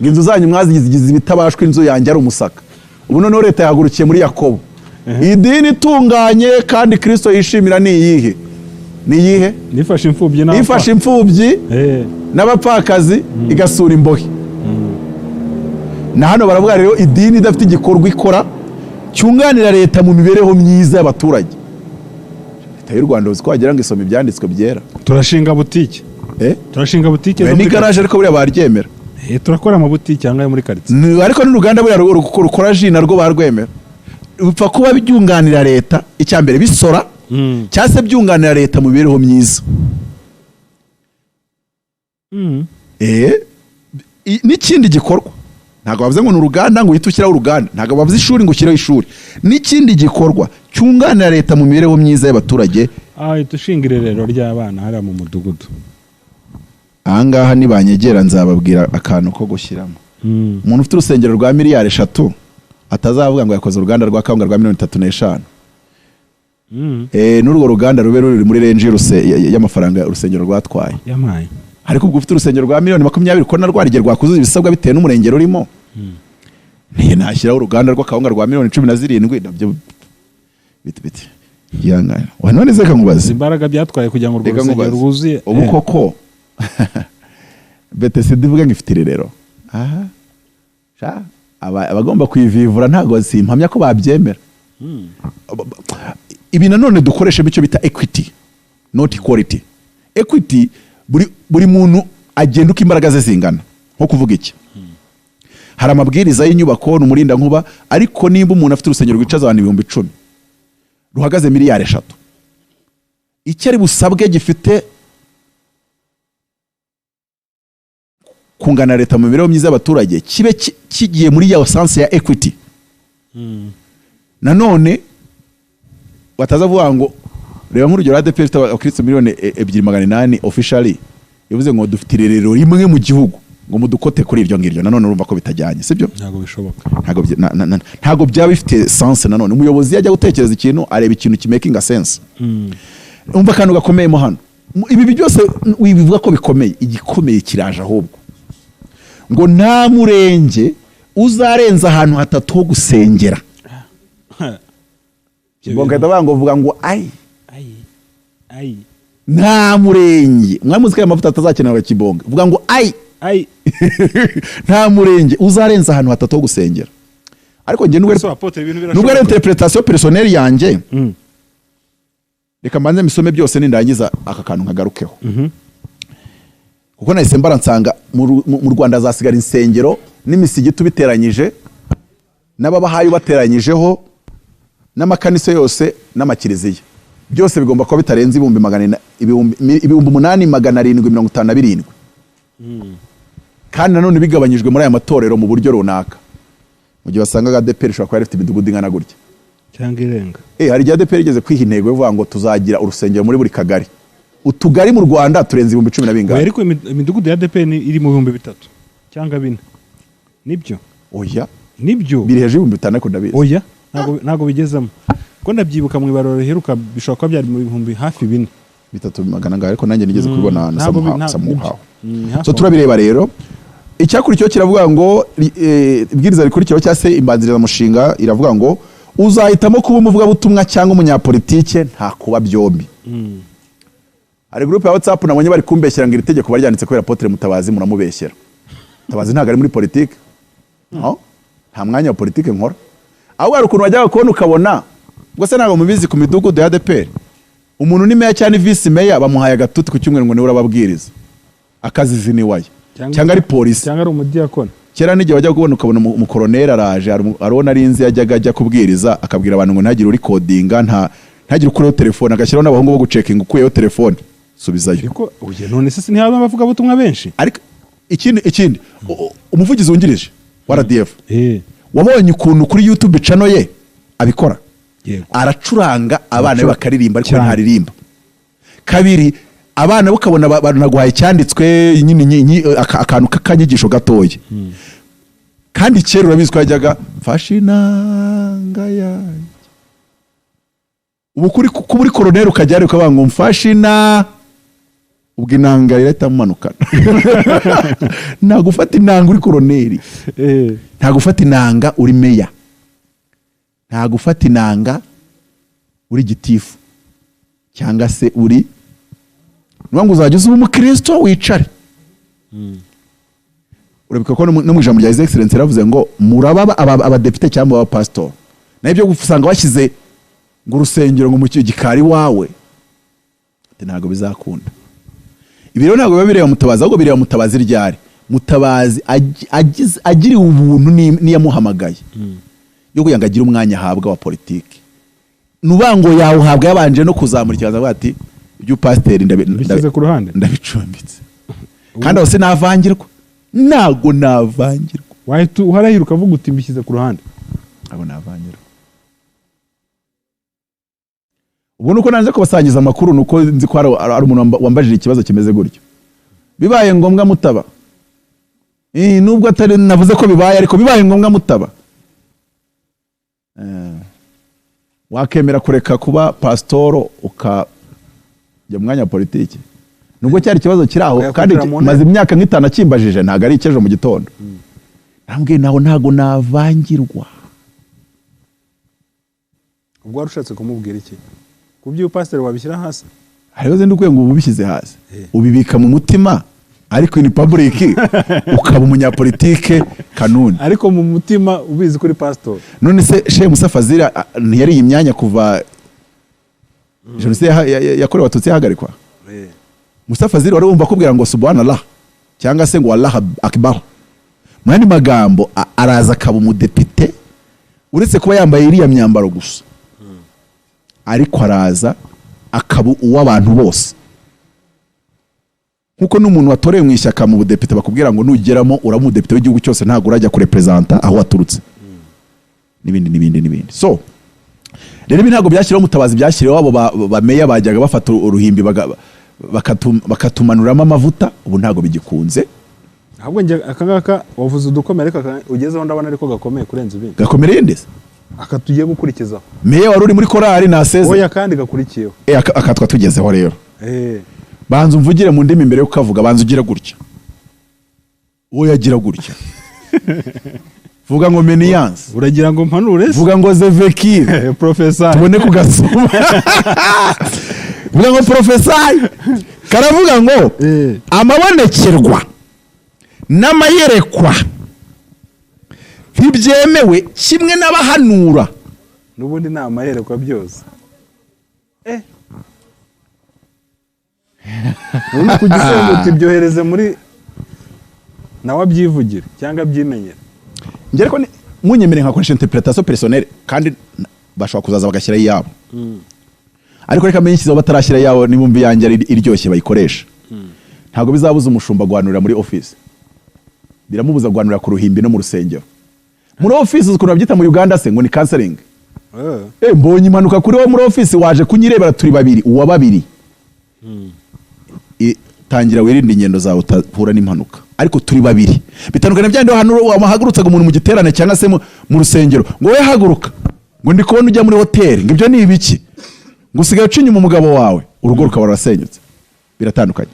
ngo inzu zanyu mwazigize ibitabashwa, inzu yanjye ari umusaka. Ubu noneho leta yahagurukiye muri Yakobo. Idini itunganye kandi Kristo yishimira ni iyihe? Ni iyihe? Nifashe imfubyi n'abapfa. Ifashe imfubyi n'abapfakazi, igasura imbohe. Na hano baravuga rero idini idafite igikorwa ikora cyunganira leta mu mibereho myiza y'abaturage. Leta y'u Rwanda, uzi ko wagira ngo isoma ibyanditswe byera? Turashinga butike. Eh? Turashinga butike zo Ni muri garaje, ariko buriya baryemera. karitsiye. Turakora amabutike ahangaha muri karitsiye. Ariko n'uruganda buriya rukora jus narwo barwemera. Bipfa kuba byunganira leta, icya mbere bisora cyangwa se byunganira leta mu mibereho myiza. N'ikindi gikorwa, ntabwo bavuze ngo ni uruganda ngo uhite ushyiraho uruganda, ntabwo bavuze ishuri ngo ushyireho ishuri, n'ikindi gikorwa cyunganira leta mu mibereho myiza y'abaturage. Ahita ushinga irerero ry'abana hariya mu mudugudu. Ahangaha nibanyegera nzababwira akantu ko gushyiramo. Umuntu ufite urusengero rwa miliyari 3 atazavuga ngo yakoze uruganda rwa kawunga rwa miliyoni 35. N'urwo ruganda rube ruri muri range y'amafaranga urusengero rwatwaye. Yamaye. Ariko ubwo ufite urusengero rwa miliyoni 20, ko narwo hari igihe rwakuzuza ibisabwa bitewe n'umurengero urimo, ntashyiraho uruganda rw'akawunga rwa miliyoni 17, nabyo bite bite. Yangana wa none se kankubaze. Imbaraga byatwaye kugira ngo urwo Reka rusengero nkubaze. rwuzuye. Ubu koko Betesida ivuga ngo ifite irerero, aha sha abagomba kuyivivura ntabwo simpamya ko babyemera. Ibi nanone dukoresha icyo bita equity, not equality. Equity, buri muntu agenda uko imbaraga ze zingana. Nko kuvuga iki, hari amabwiriza y'inyubako n'umurindankuba, ariko nimba umuntu afite urusengero rwicaza abantu 10,000 ruhagaze miliyari 3, icyo ari busabwe gifite kungana na leta mu mibereho myiza y'abaturage kibe kigiye muri ya sense ya equity. Nanone bataza kuvuga ngo, reba nk'urugero, ADEPR ifite abakristo miliyoni 2 800 officially, bivuze ngo dufite irerero rimwe mu gihugu, ngo mudukote kuri iryo ngiryo. Nanone urumva ko bitajyanye, sibyo? Ntabwo bishoboka. Ntabwo byaba bifite sense. Nanone umuyobozi yajya gutekereza ikintu, areba ikintu kimakinga sense. Umva akantu gakomeyemo hano. Ibi byose wibivuga ko bikomeye, igikomeye kiraje ahubwo, ngo nta murenge uzarenza ahantu hatatu ho gusengera. Ngo bavuga ngo vuga ngo ayi. Ayi ayi. Nta murenge, mwamuzi ko aya mavuta atazakenerwa. Kibonga vuga ngo ayi. Ayi. Nta murenge uzarenza ahantu hatatu ho gusengera. Ariko njye nubwo Ese apotre, ibintu nubwo ari birashoboka? interpretation personnelle yanjye, reka mbanze misome byose, nindangiza aka kantu nkagarukeho, kuko nahise mbara nsanga mu Rwanda hazasigara insengero n'imisigiti ubiteranyije n'ababahayi bateranyijeho n'amakanisa yose n'amakiliziya, byose bigomba kuba bitarenze ibihumbi magana ina- ibihumbi mi- 8,757, kandi nanone bigabanyijwe muri aya matorero mu buryo runaka. Mu gihe wasangaga ADEPR ishobora kuba ifite imidugudu ingana gutya cyangwa irenga. Hari igihe ADEPR igeze kwiha intego yo kuvuga ngo tuzagira urusengero muri buri kagari. Utugari mu Rwanda turenze 10,000 na Oya, bingahe. ariko imidugudu ya ADEPR iri mu 3000 cyangwa 4, nibyo? Oya. Nibyo. Biri hejuru y'5,000, ariko ndabizi. Oya, ntabwo bigezemo, ko ndabyibuka mu ibarura riheruka bishobora kuba byari mu bihumbi hafi 4. Bitatu magana angahe, ariko nanjye nigeze kubibona ahantu Ntabwo somehow, nibyo. somehow. Ni hafi So aho. turabireba rero. Icyakurikiyeho kiravuga ngo ibwiriza rikurikiyeho cyangwa se imbanzirizamushinga iravuga ngo uzahitamo kuba umuvugabutumwa cyangwa umunyapolitike, nta kuba byombi. Hari groupe ya WhatsApp nabonye bari kumbeshyera ngo iri tegeko baryanditse kubera Apotre Mutabazi. Muramubeshyera. Mutabazi ntabwo ari muri politike, no? Nta mwanya wa politike nkora. Ahubwo hari ukuntu wajyaga kubona ukabona, ubwo se ntabwo mubizi, ku midugudu ya ADEPR umuntu ni meya cyangwa ni visi meya, bamuhaye agatuti ku cyumweru ngo niwe urababwiriza, akazizi iwaye, cyangwa ari polisi, cyangwa ari umudiyakoni. Kera n'igihe wajya kubona ukabona umukoroneri araje. Hari uwo nari nzi yajyaga ajya kubwiriza, akabwira abantu ngo ntagire uri kodinga, ntagire ukureho telefone, agashyiraho n'abahungu bo gucekinga, ukuyeho telefone subizayo. Ariko oya, none se ntihaba abavugabutumwa benshi? Ariko ikindi umuvugizi wungirije wa RDF, wabonye ukuntu kuri YouTube channel ye abikora? Yego. Aracuranga, abana be bakaririmba, ariko we Cyane. ntaririmba. Kabiri, abana bo ukabona banaguhaye icyanditswe nyine, akantu k'akanyigisho gatoya. Kandi kera urabizi ko yajyaga mfashe inanga yanjye. Ubu kuri kuba uri koroneri ukajya ukavuga ngo mfashe ina, ubwo inanga irahita imumanukana. Ntabwo ufata inanga uri koroneri, ntabwo ufata inanga uri meya, ntabwo ufata inanga uri gitifu cyangwa se uri niba ngo uzajya uza uba umukristo wicare. Urabibuka ko no mu ijambo rya His Excellency yaravuze ngo muraba abadepite cyangwa abapasitori, naho ibyo usanga bashyize ngo urusengero ngo mu gikari iwawe, ati ntabwo bizakunda. Ibi rero ntabwo biba bireba Mutabazi, ahubwo bireba Mutabazi ryari Mutabazi agiriwe ubuntu n'iyamuhamagaye yo kugira ngo agire umwanya ahabwa wa politiki, nuba ngo yawuhabwa yabanje no kuzamura ikiganza avuga ati iby'upasiteri Bishyize ku ruhande. ndabicumbitse, kandi aho sinavangirwa, ntabwo navangirwa. Wahita uharahira ukavuga uti mbishyize ku ruhande. Ntabwo navangirwa. Ubwo nuko nanze kubasangiza amakuru, nuko nzi ko hari umuntu wambajije ikibazo kimeze gutyo. Bibaye ngombwa mutaba, nubwo atari navuze ko bibaye, ariko bibaye ngombwa mutaba, wakemera kureka kuba pasitoro ukajya mu mwanya wa politiki? Nubwo cyari ikibazo kiri aho Ukajya kandi kwicara mu ntebe. maze imyaka nk'itanu akimbajije, ntabwo ari icy'ejo mu gitondo. Nambwiye naho ntabwo navangirwa. Ubwo wari ushatse kumubwira iki? Ku by'ubupasiteri wabishyira hasi? Hariho zindi ukwiye ngo uba ubishyize hasi, ubibika mu mutima, ariko in public ukaba umunyapolitike kanuni. Ariko mu mutima ubizi kuri pasitori. None se Shehe Musa Fazil ntiyariye imyanya kuva jenoside yakorewe Abatutsi yahagarikwa? Musa Fazil wari wumva akubwira ngo subhanallah cyangwa se ngo Allah akbar? Mu yandi magambo, araza akaba umudepite, uretse kuba yambaye iriya myambaro gusa, ariko araza akaba uw'abantu bose, nkuko n'umuntu watorewe mu ishyaka mu budepite bakubwira ngo nugeramo uraba umudepite w'igihugu cyose, ntabwo urajya kureperezanta aho waturutse, n'ibindi n'ibindi n'ibindi. So rero ibi ntabwo byashyiriweho Mutabazi, byashyiriweho abo bameya bajyaga bafata uruhimbi bakatumanuramo amavuta. Ubu ntabwo bigikunze. Ahubwo njye aka ngaka wavuze udukomeye, ariko aka ugezeho ndabona ariko gakomeye kurenza ibindi. Gakomereye ndetse. Aka tugiye gukurikizaho. Meya wari uri muri korali naseze. Oya, kandi gakurikiyeho. Aka twatugezeho rero. Banza umvugire mu ndimi mbere yo kukavuga. Banza ugire gutya, uwo yagira gutya, vuga ngo meniyanse. Uragira ngo mpanure se? Vuga ngo zevekire. Profesa. Tubone kugasoma. Vuga ngo prophesy. Karavuga ngo amabonekerwa n'amayerekwa ntibyemewe kimwe n'abahanura. N'ubundi ni amayerekwa byose. Ubundi kujya uti byohereze muri nawe abyivugire cyangwa abyimenyere. Njye ariko munyemere nkakoresha interpretation personnelle, kandi bashobora kuzaza bagashyiraho iyabo, ariko reka menye ishyizeho batarashyira iyabo. Nibumva iyanjye ari iryoshye bayikoresha. Ntabwo bizabuza umushumba guhanurira muri office, biramubuza guhanurira ku ruhimbi no mu rusengero. Muri office, uzi ukuntu babyita mu Uganda se? Ngo ni counseling. Mbonye impanuka kuri wo muri office, waje kunyirebera, turi babiri, uwa babiri. Tangira wirinde ingendo zawe utahura n'impanuka, ariko turi babiri. Bitandukanye bya hano wahagurutsaga umuntu mu giterane cyangwa se mu rusengero ngo we haguruka, ngo ndi kubona ujya muri hoteli, ngo ibyo ni ibiki, ngo usigaye uca inyuma umugabo wawe, urugo rukaba rurasenyutse. Biratandukanye.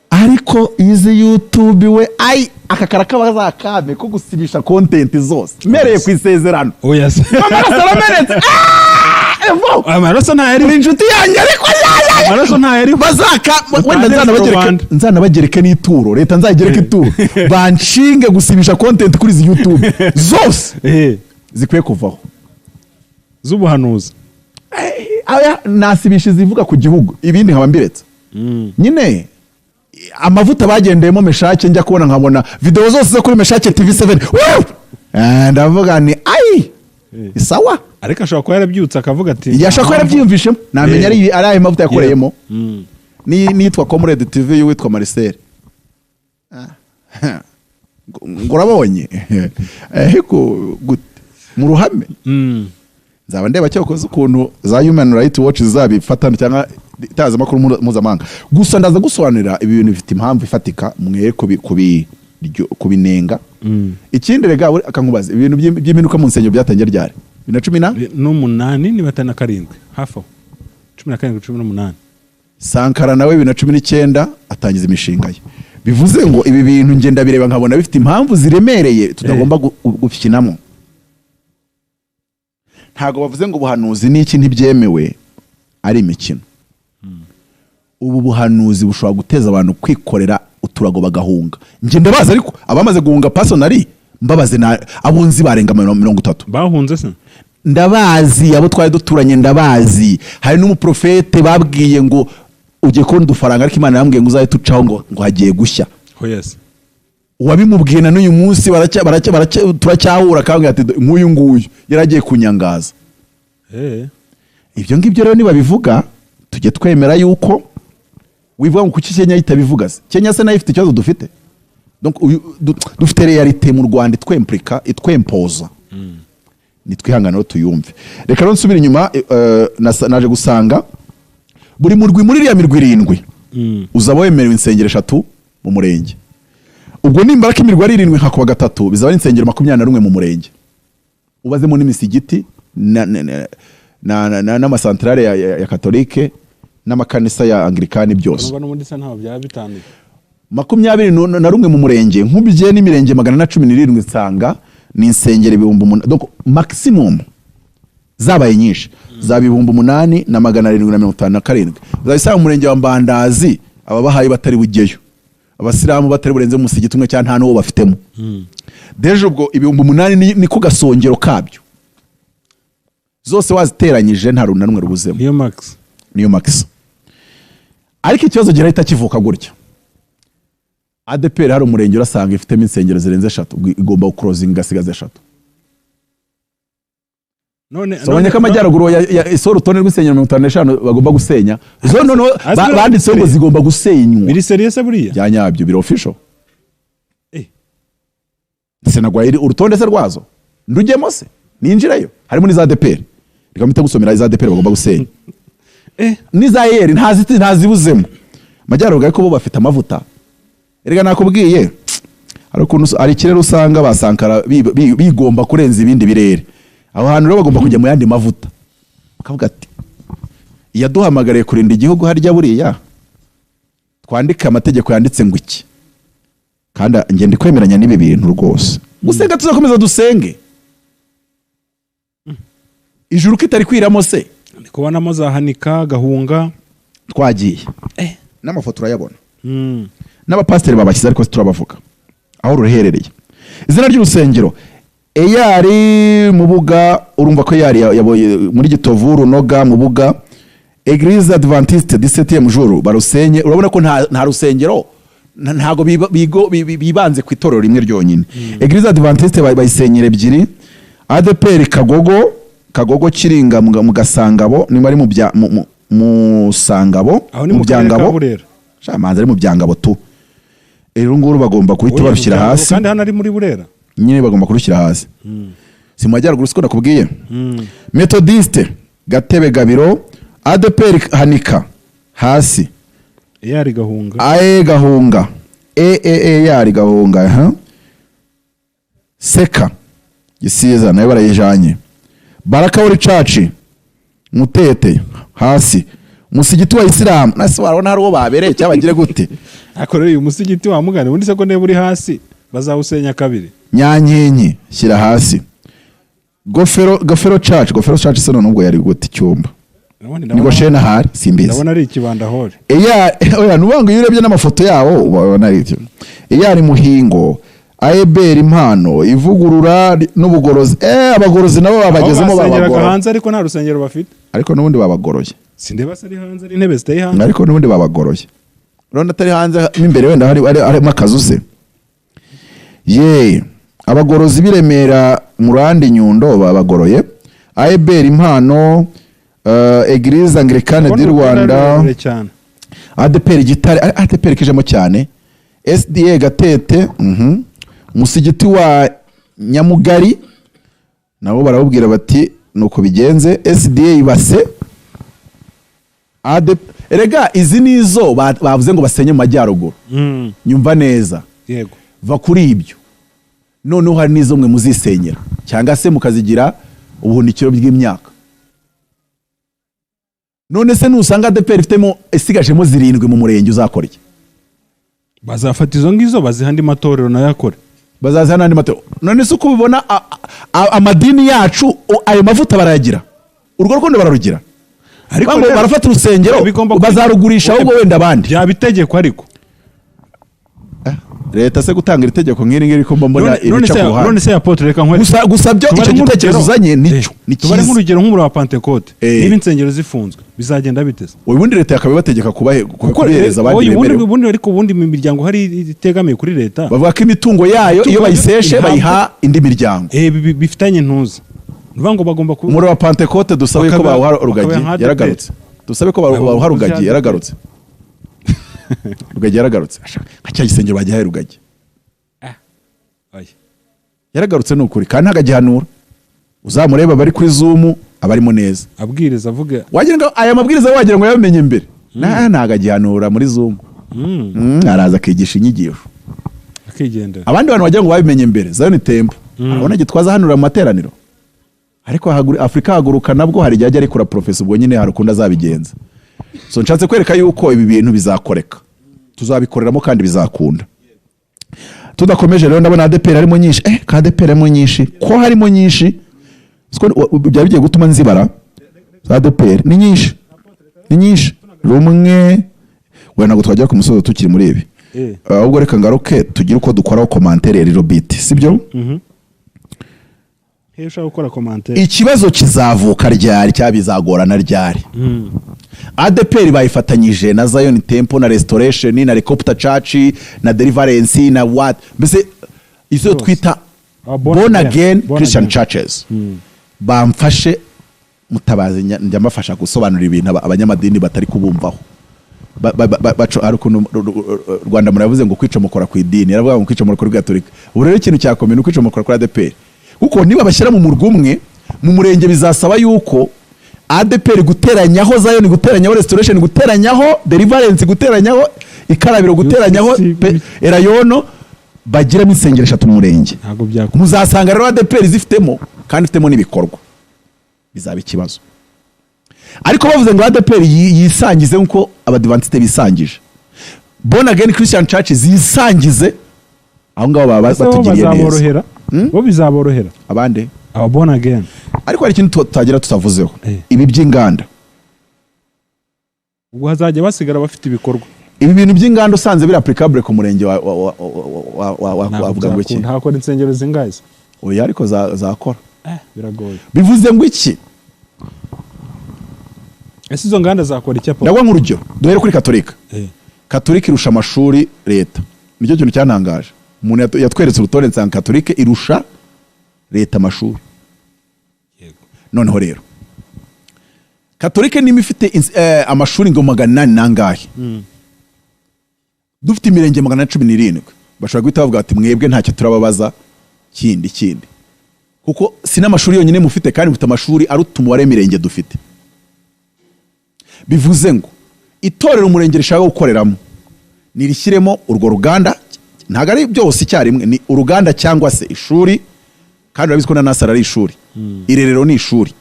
Ariko izi YouTube we, ai, aka karakaba ko gusibisha content zose mpereye ku isezerano. Oya se. Amaraso aramenetse. Ah, Evo! Amaraso ntayariho. Uri inshuti yanjye, ariko ya. Amaraso ntayariho. Bazaka wenda Utangire nzanabagereke Rwanda. Nzanabagereke n'ituro, leta nzayigereke ituro, banshinge gusibisha content kuri izi YouTube zose zikwiye kuvaho. Z'ubuhanuzi. Aya nasibisha izivuga ku gihugu, ibindi nkaba mbiretse nyine. Amavuta bagendeyemo Meshake, njya kubona nkabona video zose zo kuri Meshake TV 7. Woo! Ndavuga ni ayi, sawa. Ariko ashobora kuba yarabyutse akavuga ati Yashaka ko yarabyiyumvishemo, namenya ari ayo mavuta yakoreyemo. Ni nitwa Comrade TV y'uwitwa Marcel. Ngo urabonye ariko gute mu ruhame? Nzaba ndeba cyakoze ukuntu za Human Rights Watch zizabifata cyangwa itangazamakuru mpuzamahanga. Gusa ndaza gusobanurira, ibi bintu bifite impamvu ifatika, mwe kubinenga. Ikindi rega akankubaza, ibintu by'impinduka mu nsengero byatangiye ryari? 2010 na N'umunani, niba atari na karindwi, hafi aho, 17, 18. Sankara nawe 2019 atangiza imishinga ye. Bivuze ngo ibi bintu ngenda bireba nkabona bifite impamvu ziremereye tutagomba gukinamo. Ntabwo bavuze ngo ubuhanuzi n'iki ntibyemewe ari imikino. Ubu buhanuzi bushobora guteza abantu kwikorera uturago bagahunga. Njye ndabazi, ariko abamaze guhunga personally mbabaze na abo nzi barenga 30. Bahunze se? Ndabazi, abo twari duturanye ndabazi. Hari n'umuprofete babwiye ngo ugiye kubona udufaranga, ariko Imana yambwiye ngo uzahite ucaho, ngo hagiye gushya. Oh yes. Uwabimubwiye na n'uyu munsi turacyahura, akambwira ati nk'uyu nguyu yari agiye kunyangaza. Ibyo ngibyo rero nibabivuga tujye twemera yuko wivuga ngo kuki Kenya itabivuga se? Kenya se nayo ifite ikibazo dufite? Donc dufite réalité mu Rwanda itwemplika, itwempoza. Nitwihangane rero tuyumve. Reka rero nsubire inyuma. Naje gusanga buri murwi muri iriya mirwi irindwi uzaba wemerewe insengero eshatu mu murenge. Ubwo nimbara ko imirwi ari irindwi nkakuba gatatu, bizaba ari insengero 21 mu murenge, ubazemo n'imisigiti n'amasantarare ya katolike n'amakanisa ya anglikani byose. Urumva n'ubundi se ntaho byaba bitandukanye. 21 mu murenge, nkubye n'imirenge 417, nsanga ni insengero 8000. Donc maximum Zabaye nyinshi zaba 8757. Uzabisanga mu murenge wa Mbandazi, ababahayi batari bujyeyo, abasilamu batari burenze umusigiti umwe cyangwa nta n'uwo bafitemo. Déjà ubwo 8000 ni ko gasongero kabyo. Zose waziteranyije, nta runtu na rumwe rubuzemo. Niyo max. Niyo max. Ariko ikibazo girahita kivuka gutya: ADEPR, hari umurenge urasanga ifitemo insengero zirenze eshatu, ubwo igomba guclosinga igasigaza eshatu. None Sobonye ko amajyaruguru isohora urutonde rw'insengero 55 bagomba gusenya. Zo noneho banditseho ngo zigomba gusenywa. Biri sérieux se buriya? Bya nyabyo, biri official. Senagwa urutonde se rwazo ndujyemo se ninjireyo? Harimo n'iza ADEPR. Reka mpite gusomera iza ADEPR bagomba gusenya. N'iza EAR ntazibuzemo. Amajyaruguru ariko bo bafite amavuta. Erega nakubwiye, hari ukuntu hari ikirere usanga ba Sankara bigomba kurenza ibindi birere. Aho hantu rero bagomba kujya mu yandi mavuta, bakavuga ati: "Iyaduhamagariye kurinda igihugu, harya buriya twandike amategeko yanditse ngo iki?" Kandi njye ndi kwemeranya n'ibi bintu rwose. Gusenga tuzakomeza dusenge, ijuru kitari kwiramo se? Ndi kubonamo za Hanika, Gahunga. Twagiye n'amafoto urayabona. N'abapasiteri babashyize, ariko turabavuga aho ruherereye. Izina ry'urusengero EAR Mubuga. Urumva ko EAR muri Gitovu, Runoga, Mubuga, Eglise Adventiste du Septième Jour barusenye. Urabona ko nta rusengero, ntago bibanze ku itorero rimwe ryonyine. Eglise Adventiste bayisenyera ebyiri. ADEPR Kagogo, Kagogo Kiringa, mu Gasangabo, niba ari mu bya mu Sangabo. Aho ni mu mu karere ka Byangabo. Burera. Shamanza ari mu Byangabo tu. Uru nguru bagomba guhita Oya, barushyira mu Byangabo, hasi. Kandi hano ari muri Burera. Nyine bagomba kurushyira hasi. Si mu majyaruguru siko nakubwiye? Methodiste Gatebe Gabiro, ADEPR Hanika hasi. EAR Gahunga. Ae Gahunga, e EAR Gahunga, ha Seka Gisiza nayo barayijanye. Baraka Holy Church Mutete hasi. Musigiti wa Isilamu nase warabona hari uwo babereye cyangwa bagire gute? Ariko rero uyu musigiti wa mugani ubundi se ko niba uri hasi bazawusenya kabiri? Nyankinki shyira hasi. Gofero, Gofero Church, Gofero Church se none ubwo yari gute icyumba? Ndabona- Ni Goshena ahari, simbizi. Ndabona ari ikibanda hall. Eya oya, nuvuga ngo iyo urebye n'amafoto yawo ubona ari ibyo. EAR Muhingo, Aeberi Impano, ivugurura n'ubugorozi. Abagorozi nabo babagezemo. Aho basengeraga Babagoroye. hanze, ariko nta rusengero bafite. Ariko n'ubundi babagoroye. Sindeba se ari hanze, ari intebe ziteye hanze. Ariko n'ubundi babagoroye. Urabona atari hanze, mo imbere wenda harimo akazu se. Ye, abagorozi b'i Remera Murandi Nyundo babagoroye. Aeberi Impano, Eglise Anglicane Ndabona du urutonde Rwanda. rurerure cyane. ADEPR Gitare, ADEPR kijemo cyane. SDA Gatete, Musigiti wa Nyamugari nabo barawubwira bati nuko bigenze. SDA Ibase, ADEPR. Erega izi nizo bavuze ngo basenye mu majyaruguru. Nyumva neza. Yego. Va kuri ibyo, noneho hari n'izo mwe muzisenyera cyangwa se mukazigira ubuhunikiro bw'imyaka. None se nusanga ADEPR ifitemo isigajemo zirindwi mu murenge, uzakora iki? Bazafata izo ngizo baziha andi matorero nayo akore. Bazaziha n'andi matorero. None se uko ubibona, amadini yacu ayo mavuta barayagira, urwo rukundo bararugira? Ariko Bangwe rero- barafata urusengero Bigomba bazarugurisha ahubwo wenda abandi. Byaba itegeko ariko. Leta se gutanga iri tegeko nk'iri ngiri ko mbona None ibica se ku ruhande? None se apôtre, reka nkwereke. Gusa byo Tubare icyo gitekerezo nk'urugero. uzanye nicyo ni Tubare cyiza. nk'urugero nk'umuriro wa Pantekote. Eh. Niba insengero zifunzwe bizagenda biteze? Ubundi leta yakaba ibategeka kubihereza abandi Oya, bemerewe. Ubundi ariko ubundi mu miryango hari itegamiye kuri leta. Bavuga ko imitungo yayo iyo Imitungo bayiseshe bayiha indi miryango. Bifitanye ntuza. Ni ukuvuga ngo bagomba ku Umuriro wa Pantekote dusabe ko bawuha Rugagi. Bakaba nka ADEPR. Yaragarutse. Dusabe ko bawuha Rugagi. Yaragarutse, Rugagi yaragarutse. Nka cya gisengero bagihaye Rugagi. Oya. Yaragarutse ni ukuri, kandi ntagagihanura. Uzamureba bari kuri Zoom, aba arimo neza. Abwiriza avuga. Wagira ngo aya mabwiriza wagira ngo yamenye mbere. Ntabwo agihanura muri Zoom. Araza akigisha inyigisho. Akigendera. Abandi bantu wagira ngo babimenye mbere, Zion Temple, urabona Gitwaza ahanura mu materaniro. Ariko Afurika haguruka nabwo hari igihe ajya arekura profesa, ubwo nyine hari ukundi azabigenza. So nshatse kwereka yuko ibi bintu bizakoreka, tuzabikoreramo kandi bizakunda. Tudakomeje rero, ndabona ADEPR harimo nyinshi. Ka ADEPR harimo nyinshi, ko harimo nyinshi. Siko byaba bigiye gutuma nzibara za ADEPR ni nyinshi, ni nyinshi. Rumwe wenda ntabwo twagera ku musozo tukiri muri ibi. Ahubwo reka ngaruke tugire uko dukoraho commentaire rero biti, sibyo? Iyo ushaka gukora commentaire. Ikibazo kizavuka ryari cyangwa bizagorana ryari? ADEPR bayifatanyije na Zion Temple na Restoration na Helicopter Church na Deliverance na what, mbese izo Zose. twita Ah, born born again. again Born Christian again. churches. Bamfashe mutabazi, njya mbafasha gusobanura ibintu abanyamadini batari kubumvaho. Hari ukuntu Rwanda muravuze ngo kwicomokora ku idini, yaravuga ngo kwicomokora kuri Gatolika. Ubu rero ikintu cyakomeye ni ukwicomokora kuri ADEPR, kuko niba bashyira mu murwa umwe mu murenge, bizasaba yuko ADEPR guteranyaho Zion, guteranyaho Restoration, guteranyaho Deliverance, guteranyaho Ikarabiro, guteranyaho Erayono, bagiramo insengero eshatu mu murenge. Ntabwo byakunda. Muzasanga rero ADEPR zifitemo kandi ifitemo n'ibikorwa, bizaba ikibazo. Ariko bavuze ngo ADEPR yisangize nk'uko Abadivantisite bisangije, Born Again Christian Church zisangize aho ngaho, baba Ese bo batugiriye neza. Bazaborohera? Bo bizaborohera? Abandi? Aba born again. Ariko hari ikintu tutagira tutavuzeho. Ibi by'inganda. Ubwo hazajya basigara bafite ibikorwa. Ibi bintu by'inganda usanze biri applicable ku murenge wa wa wa wa wa wa Ntabwo wavuga ngo iki? byakunda. Hakora insengero zingahe se? Oya, ariko zakora. Biragoye. Bivuze ngo iki? Ese izo nganda zakora iki, Apo? Ndaguha nk'urugero, duhere kuri Katolika. Katolika irusha amashuri leta, nicyo kintu cyantangaje. Umuntu yatweretse urutonde, nsanga Katolika irusha leta amashuri. Noneho rero Katolika niba ifite amashuri ngo 800 nangahe, dufite imirenge 417, bashobora guhita bavuga bati: "Mwebwe ntacyo turababaza kindi kindi, kuko si n'amashuri yonyine mufite, kandi mufite amashuri aruta umubare w'imirenge dufite." Bivuze ngo itorero umurenge rishaka gukoreramo nirishyiremo urwo ruganda. Ntabwo ari byose icyarimwe, ni uruganda cyangwa se ishuri, kandi urabizi ko na nursery ari ishuri, irerero ni ishuri.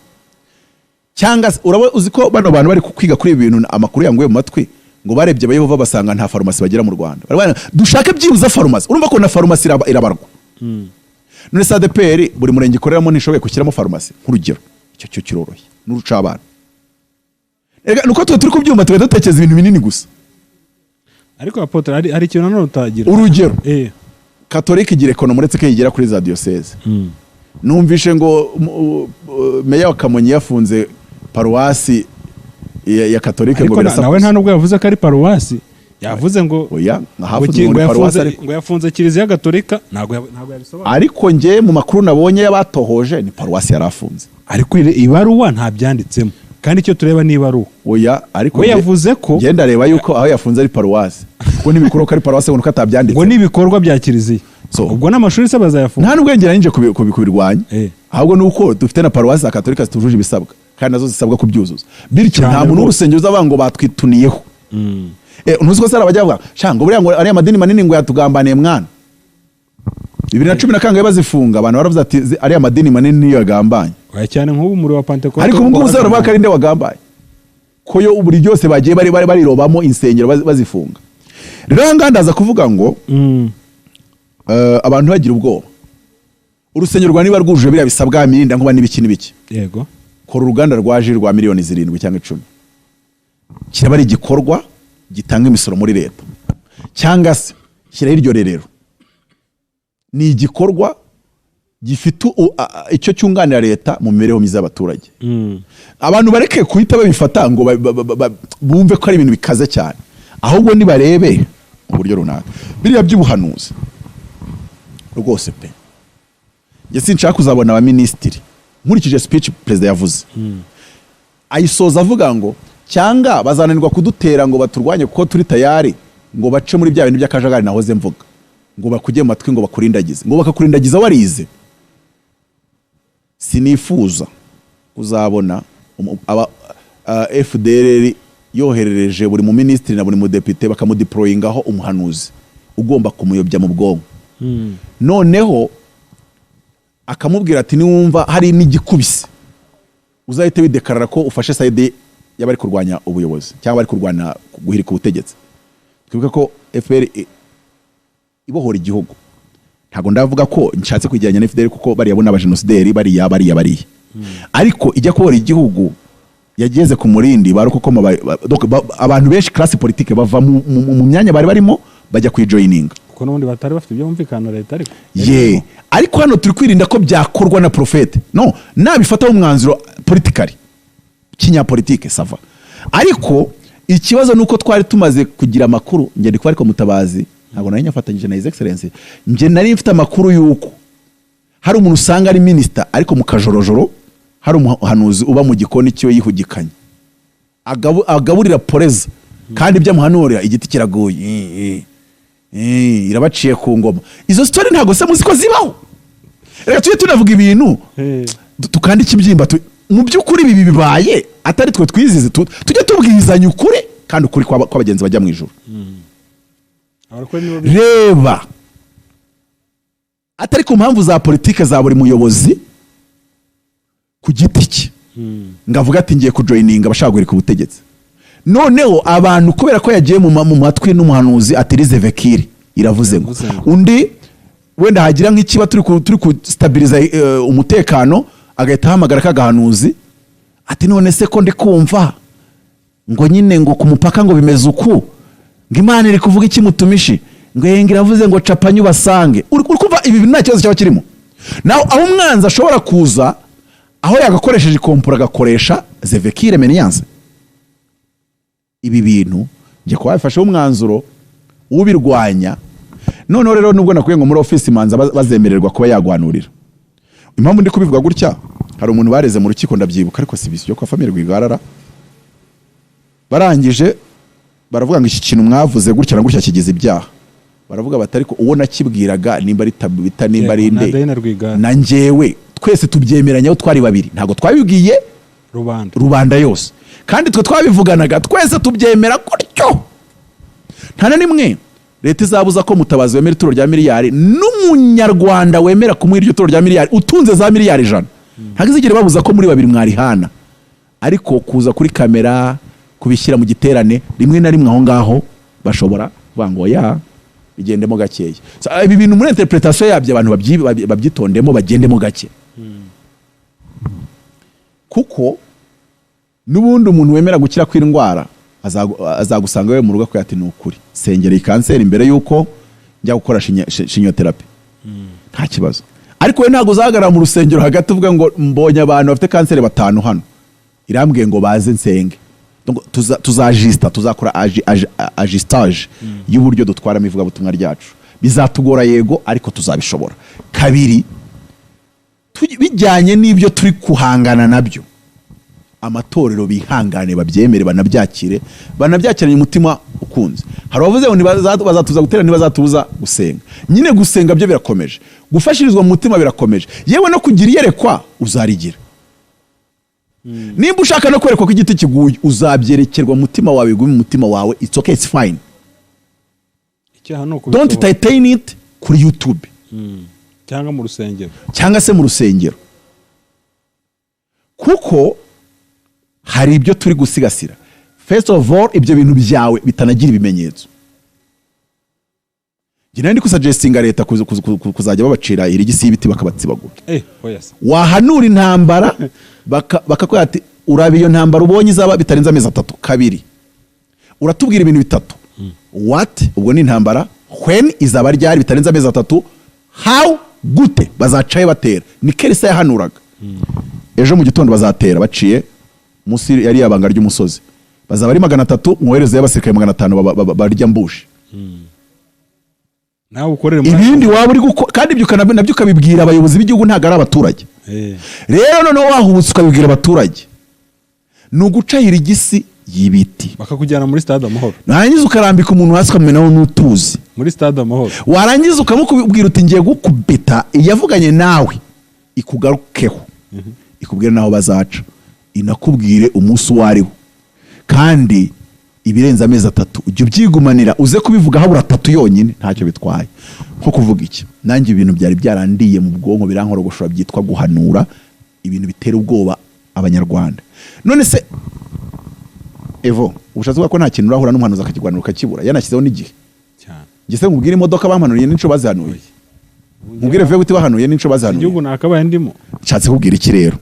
Cyangwa se uraba uzi ko bano bantu bari kwiga kuri ibi bintu, amakuru yanguye mu matwi ngo barebye Abayehova basanga nta farumasi bagira mu Rwanda. Baravuga, dushake byibuze farumasi. Urumva ko na farumasi irabarwa. None se ADEPR buri murenge ikoreramo ntishoboye gushyiramo farumasi nk'urugero? Icyo cyo kiroroshye n'urucabana. Erega nuko twe turi kubyumva tugahita dutekereza ibintu binini gusa. Ariko Apotre, hari ikintu nanone utagira. Urugero, Katolika igira économie, uretse ko yigira kuri za diyoseze. Numvishe ngo meya wa Kamonyi yafunze paruwasi ya Katolika ngo Ariko nawe birasakuza. nta nubwo yavuze ko ari paruwasi, yavuze ngo Oya, ngo hafunze ki- ngo ngo ni paruwasi yafunze ariko ngo yafunze Kiliziya Gatolika, ntabwo yabisobanura. Ariko njye mu makuru nabonye y'abatohoje ni paruwasi yari afunze. Ariko ibaruwa nta byanditsemo, kandi icyo tureba ni ibaruwa. Oya, ariko We yavuze ko njye ndareba yuko aho yafunze ari paruwasi, kuko ntibikuru ko ari paruwasi ngo nuko atabyanditse. Ngo n'ibikorwa bya kiliziya. So. Ubwo n'amashuri se bazayafunga? Nta n'ubwo ngira ninje kubirwanya, ahubwo ni uko dufite na paruwasi za Katolika zitujuje ibisabwa, kandi nazo zisabwa kubyuzuza, bityo Cyane nta muntu rwose. w'urusengero uzavuga ngo batwituniyeho. Ntuzi ko se hari abajya bavuga sha ngo buriya ngo ariya madini manini ngo yatugambaniye mwana. 2010 kangahe bazifunga, abantu baravuze ati: "Ariya madini manini niyo yagambanye." Oya, cyane nk'ubu umuriro wa Pantekote. Ariko ubu ngubu se baravuga ko ari nde wagambaye, ko yo buri byose bagiye bari barirobamo insengero bazifunga? Rero aha ngaha ndaza kuvuga ngo abantu bagira ubwoba. Urusengero rwa niba rwujuje biriya bisabwa, mirinda nkuba n'ibiki n'ibiki, kora uruganda rwa jus rwa miliyoni 7 cyangwa 10, kiraba ari igikorwa gitanga imisoro muri leta. Cyangwa se shyiraho iryo rerero, ni igikorwa gifite icyo cyunganira leta mu mibereho myiza y'abaturage. Abantu bareke guhita babifata ngo bumve ko ari ibintu bikaze cyane, ahubwo nibarebe mu buryo runaka biriya by'ubuhanuzi rwose pe. Njye sinshaka kuzabona abaminisitiri, nkurikije speech perezida yavuze, ayisoza avuga ngo cyangwa bazananirwa kudutera ngo baturwanye kuko turi tayari, ngo bace muri bya bintu by'akajagari nahoze mvuga, ngo bakujye mu matwi, ngo bakurindagize, ngo bakakurindagiza warize. Sinifuza kuzabona FDLR yoherereje buri muminisitiri na buri mudepite, bakamudeployingaho umuhanuzi ugomba kumuyobya mu bwonko, noneho akamubwira ati: "Niwumva hari n'igikubise uzahite widekarara ko ufashe side y'abari kurwanya ubuyobozi cyangwa bari kurwana guhirika ubutegetsi." Twibuke ko FPR ibohora igihugu, ntabwo ndavuga ko nshatse kwijyanya na FDL, kuko bariya bo ni abajenosideri, bariya bariya bariya. Ariko ijya kubohora igihugu yageze ku murindi barukokoma, abantu benshi classe politique bava mu myanya bari barimo bajya kuyijoininga, kuko n'ubundi batari bafite ibyo bumvikana na leta. Ariko ye, ariko hano turi kwirinda ko byakorwa na prophète. No nabifataho umwanzuro politically, kinyapolitike, ça va. Ariko ikibazo ni uko twari tumaze kugira amakuru. Njye ndi kuba, ariko Mutabazi ntabwo nari nyafatanyije na His Excellency. Njye nari mfite amakuru y'uko hari umuntu usanga ari minisita, ariko mu kajorojoro hari umuhanuzi uba mu gikoni cyiwe yihugikanye, agaburira poreza, kandi ibyo amuhanurira igiti kiraguye. Irabaciye ku ngoma. Izo story ntabwo se muzi ko zibaho? Reka tujye tunavuga ibintu tukanda ikibyimba. Mu by'ukuri ibi bibaye atari twe twizize, tujye tubwizanya ukuri, kandi ukuri kw'abagenzi bajya mu ijuru. Abarokore nibo Reba, atari ku mpamvu za politike za buri muyobozi ku giti cye, ngavuga ati ngiye kujoininga abashaka guhirika ubutegetsi. Noneho abantu, kubera ko yagiye mu matwi n'umuhanuzi atirize vekiri iravuze ngo Iravuze ngo. Undi wenda hagira nk'ikiba, turi kustabiliza umutekano, agahita ahamagara kagahanuzi ati: "None se ko ndi kumva ngo nyine ngo ku mupaka ngo bimeze uku, ngo Imana iri kuvuga iki mutumishi?" Ngo yenga iravuze ngo capanye ubasange. Uri kumva ibi bintu nta kibazo cyaba kirimo. Naho aho umwanzi ashobora kuza, aho yagakoresheje ikompura, agakoresha zevekire meniyanse. Ibi bintu njye kuba bifasheho umwanzuro ubirwanya. Noneho rero, nubwo nakubwiye ngo muri ofisi manza bazemererwa kuba yagwanurira, impamvu ndi kubivuga gutya, hari umuntu bareze mu rukiko, ndabyibuka, ariko si byo, kwa famille Rwigarara. Barangije baravuga ngo iki kintu mwavuze gutya na gutya kigize ibyaha. Baravuga bati: "Ariko uwo nakibwiraga, nimba ari Tabita, nimba ari Yego, na nde Dayina Rwigara. Na njyewe, twese tubyemeranyaho, twari babiri, ntabwo twabibwiye rubanda." Rubanda yose. Kandi twe twabivuganaga twese tubyemera gutyo. Nta na rimwe leta izabuza ko Mutabazi wemera ituro rya miliyari n'umunyarwanda wemera kumuha iryo turo rya miliyari utunze za miliyari 100. Ntabwo izigera babuza ko muri babiri mwarihana. Ariko kuza kuri kamera kubishyira mu giterane, rimwe na rimwe aho ngaho bashobora kuvuga ngo ya bigendemo gakeya. So, ibi bintu muri interpretation yabyo, abantu babyitondemo, bagendemo gake, kuko n'ubundi umuntu wemera gukira kw'indwara azagusanga we mu rugo akubwira ati: "Ni ukuri, sengera iyi kanseri mbere y'uko njya gukora chimiothérapie." Nta kibazo. Ariko we ntabwo uzahagarara mu rusengero hagati uvuga ngo mbonye abantu bafite kanseri batanu hano, irambwiye ngo baze nsenge. Donc, tuzajista, tuzakora ajustage y'uburyo dutwaramo ivugabutumwa ryacu. Bizatugora yego, ariko tuzabishobora. Kabiri, bijyanye n'ibyo turi guhangana nabyo, amatorero bihangane, babyemere, banabyakire, banabyakiranye umutima ukunze. Hari abavuze ngo bazatuza gutera, ntibazatubuza gusenga. Nyine gusenga byo birakomeje, gufashirizwa mu mutima birakomeje, yewe no kugira iyerekwa uzarigira. Nimba ushaka no kwerekwa ko igiti kiguye, uzabyerekerwa mu mutima wawe, bigume mu mutima wawe. It's okay, it's fine. Icyaha ni Don't ukubisohora. tighten it kuri YouTube Cyangwa mu rusengero. Cyangwa se mu rusengero, kuko hari ibyo turi gusigasira. First of all, ibyo bintu byawe bitanagira ibimenyetso. Njye nari ndi kusuggestinga leta kuzajya babacira irigisi y'ibiti bakabatsibagura. Oya se. Wahanura intambara, bakakubwira ati: "Uraba iyo ntambara ubonye izaba bitarenze amezi 3." Kabiri, uratubwira ibintu bitatu: what, ubwo ni intambara; when, izaba ryari bitarenze amezi 3; how, gute bazacaye batera. Ni kerisa yahanuraga ejo mu gitondo bazatera baciye munsi yari yabanga ry'umusozi, bazaba ari 300, mwoherezeyo abasirikare 500 barya mbushi. Nawe ukorere muri Ibindi waba uri gukora, kandi ibyo nabyo ukabibwira abayobozi b'igihugu, ntabwo ari abaturage. Rero noneho wahubutse ukabibwira abaturage, ni uguca irigisi y'ibiti. Bakakujyana muri Stade Amahoro. Warangiza ukarambika umuntu hasi, ukamumenaho n'utuzi. Muri Stade Amahoro. Warangiza ukamubwira uti: "Ngiye gukubita iyavuganye nawe ikugarukeho, ikubwire n'aho bazaca, inakubwire umunsi uwo ariwo." Kandi ibirenze amezi 3 ujya ubyigumanira, uze kubivuga habura 3 yonyine, ntacyo bitwaye. Nko kuvuga iki, nanjye ibintu byari byarandiye mu bwonko birankorogoshora, byitwa guhanura ibintu bitera ubwoba Abanyarwanda. None se Evo, ubushatse kuvuga ko nta kintu urahura n'umuhanuzi akakigwanura ukakibura, yanashyizeho n'igihe? Cyane. Njye se nkubwire imodoka bampanuriye n'inshuro bazihanuye, nkubwire vebuti bahanuye n'inshuro bazihanuye? Igihugu nakabaye ndimo. Nshatse kubwira iki rero?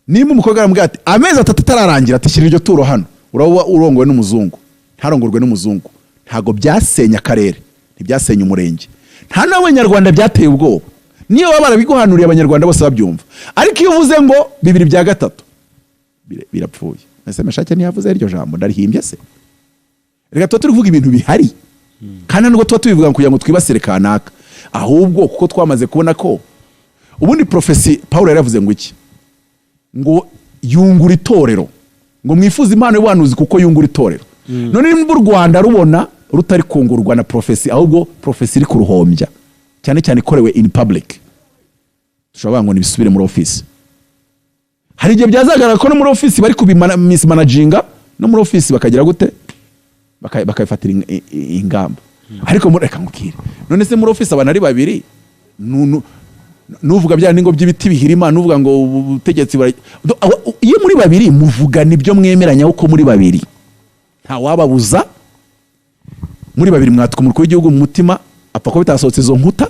Nimba umukobwa aramubwira ati amezi 3 atararangira, ati shyira iryo turo hano, uraba urongowe n'umuzungu, ntarongorwe n'umuzungu, ntabwo byasenya akarere, ntibyasenya umurenge, nta n'abanyarwanda byateye ubwoba. Niyo baba barabiguhanuriye, abanyarwanda bose babyumva. Ariko iyo uvuze ngo 2/3, birapfuye. Ese Meshake ntiyavuze iryo jambo? Ndarihimbye se? Reka tuba turi kuvuga ibintu bihari, kandi nubwo tuba tubivuga kugira ngo twibasire kanaka, ahubwo kuko twamaze kubona ko ubundi prophecy, Paul yari yavuze ngo iki? Ngo yungura itorero, ngo mwifuze impano y'ubuhanuzi kuko yungura itorero. None nimba u Rwanda rubona rutari kungurwa na prophecy, ahubwo prophecy iri kuruhombya, cyane cyane ikorewe in public, dushobora kuvuga ngo nibisubire muri office. Hari igihe byazagaragara ko no muri office bari kubimanaginga, no muri office bakagira gute? Bakabifatira ingamba. Ariko reka nkubwire, none se muri office abantu ari babiri, nuvuga bya ningo by'ibiti bihirima, nuvuga ngo ubutegetsi iyo muri babiri muvugana ibyo mwemeranya uko muri babiri, nta wababuza. Muri babiri mwatuka umukuru w'igihugu mu mutima, apfa ko bitasohotse izo nkuta,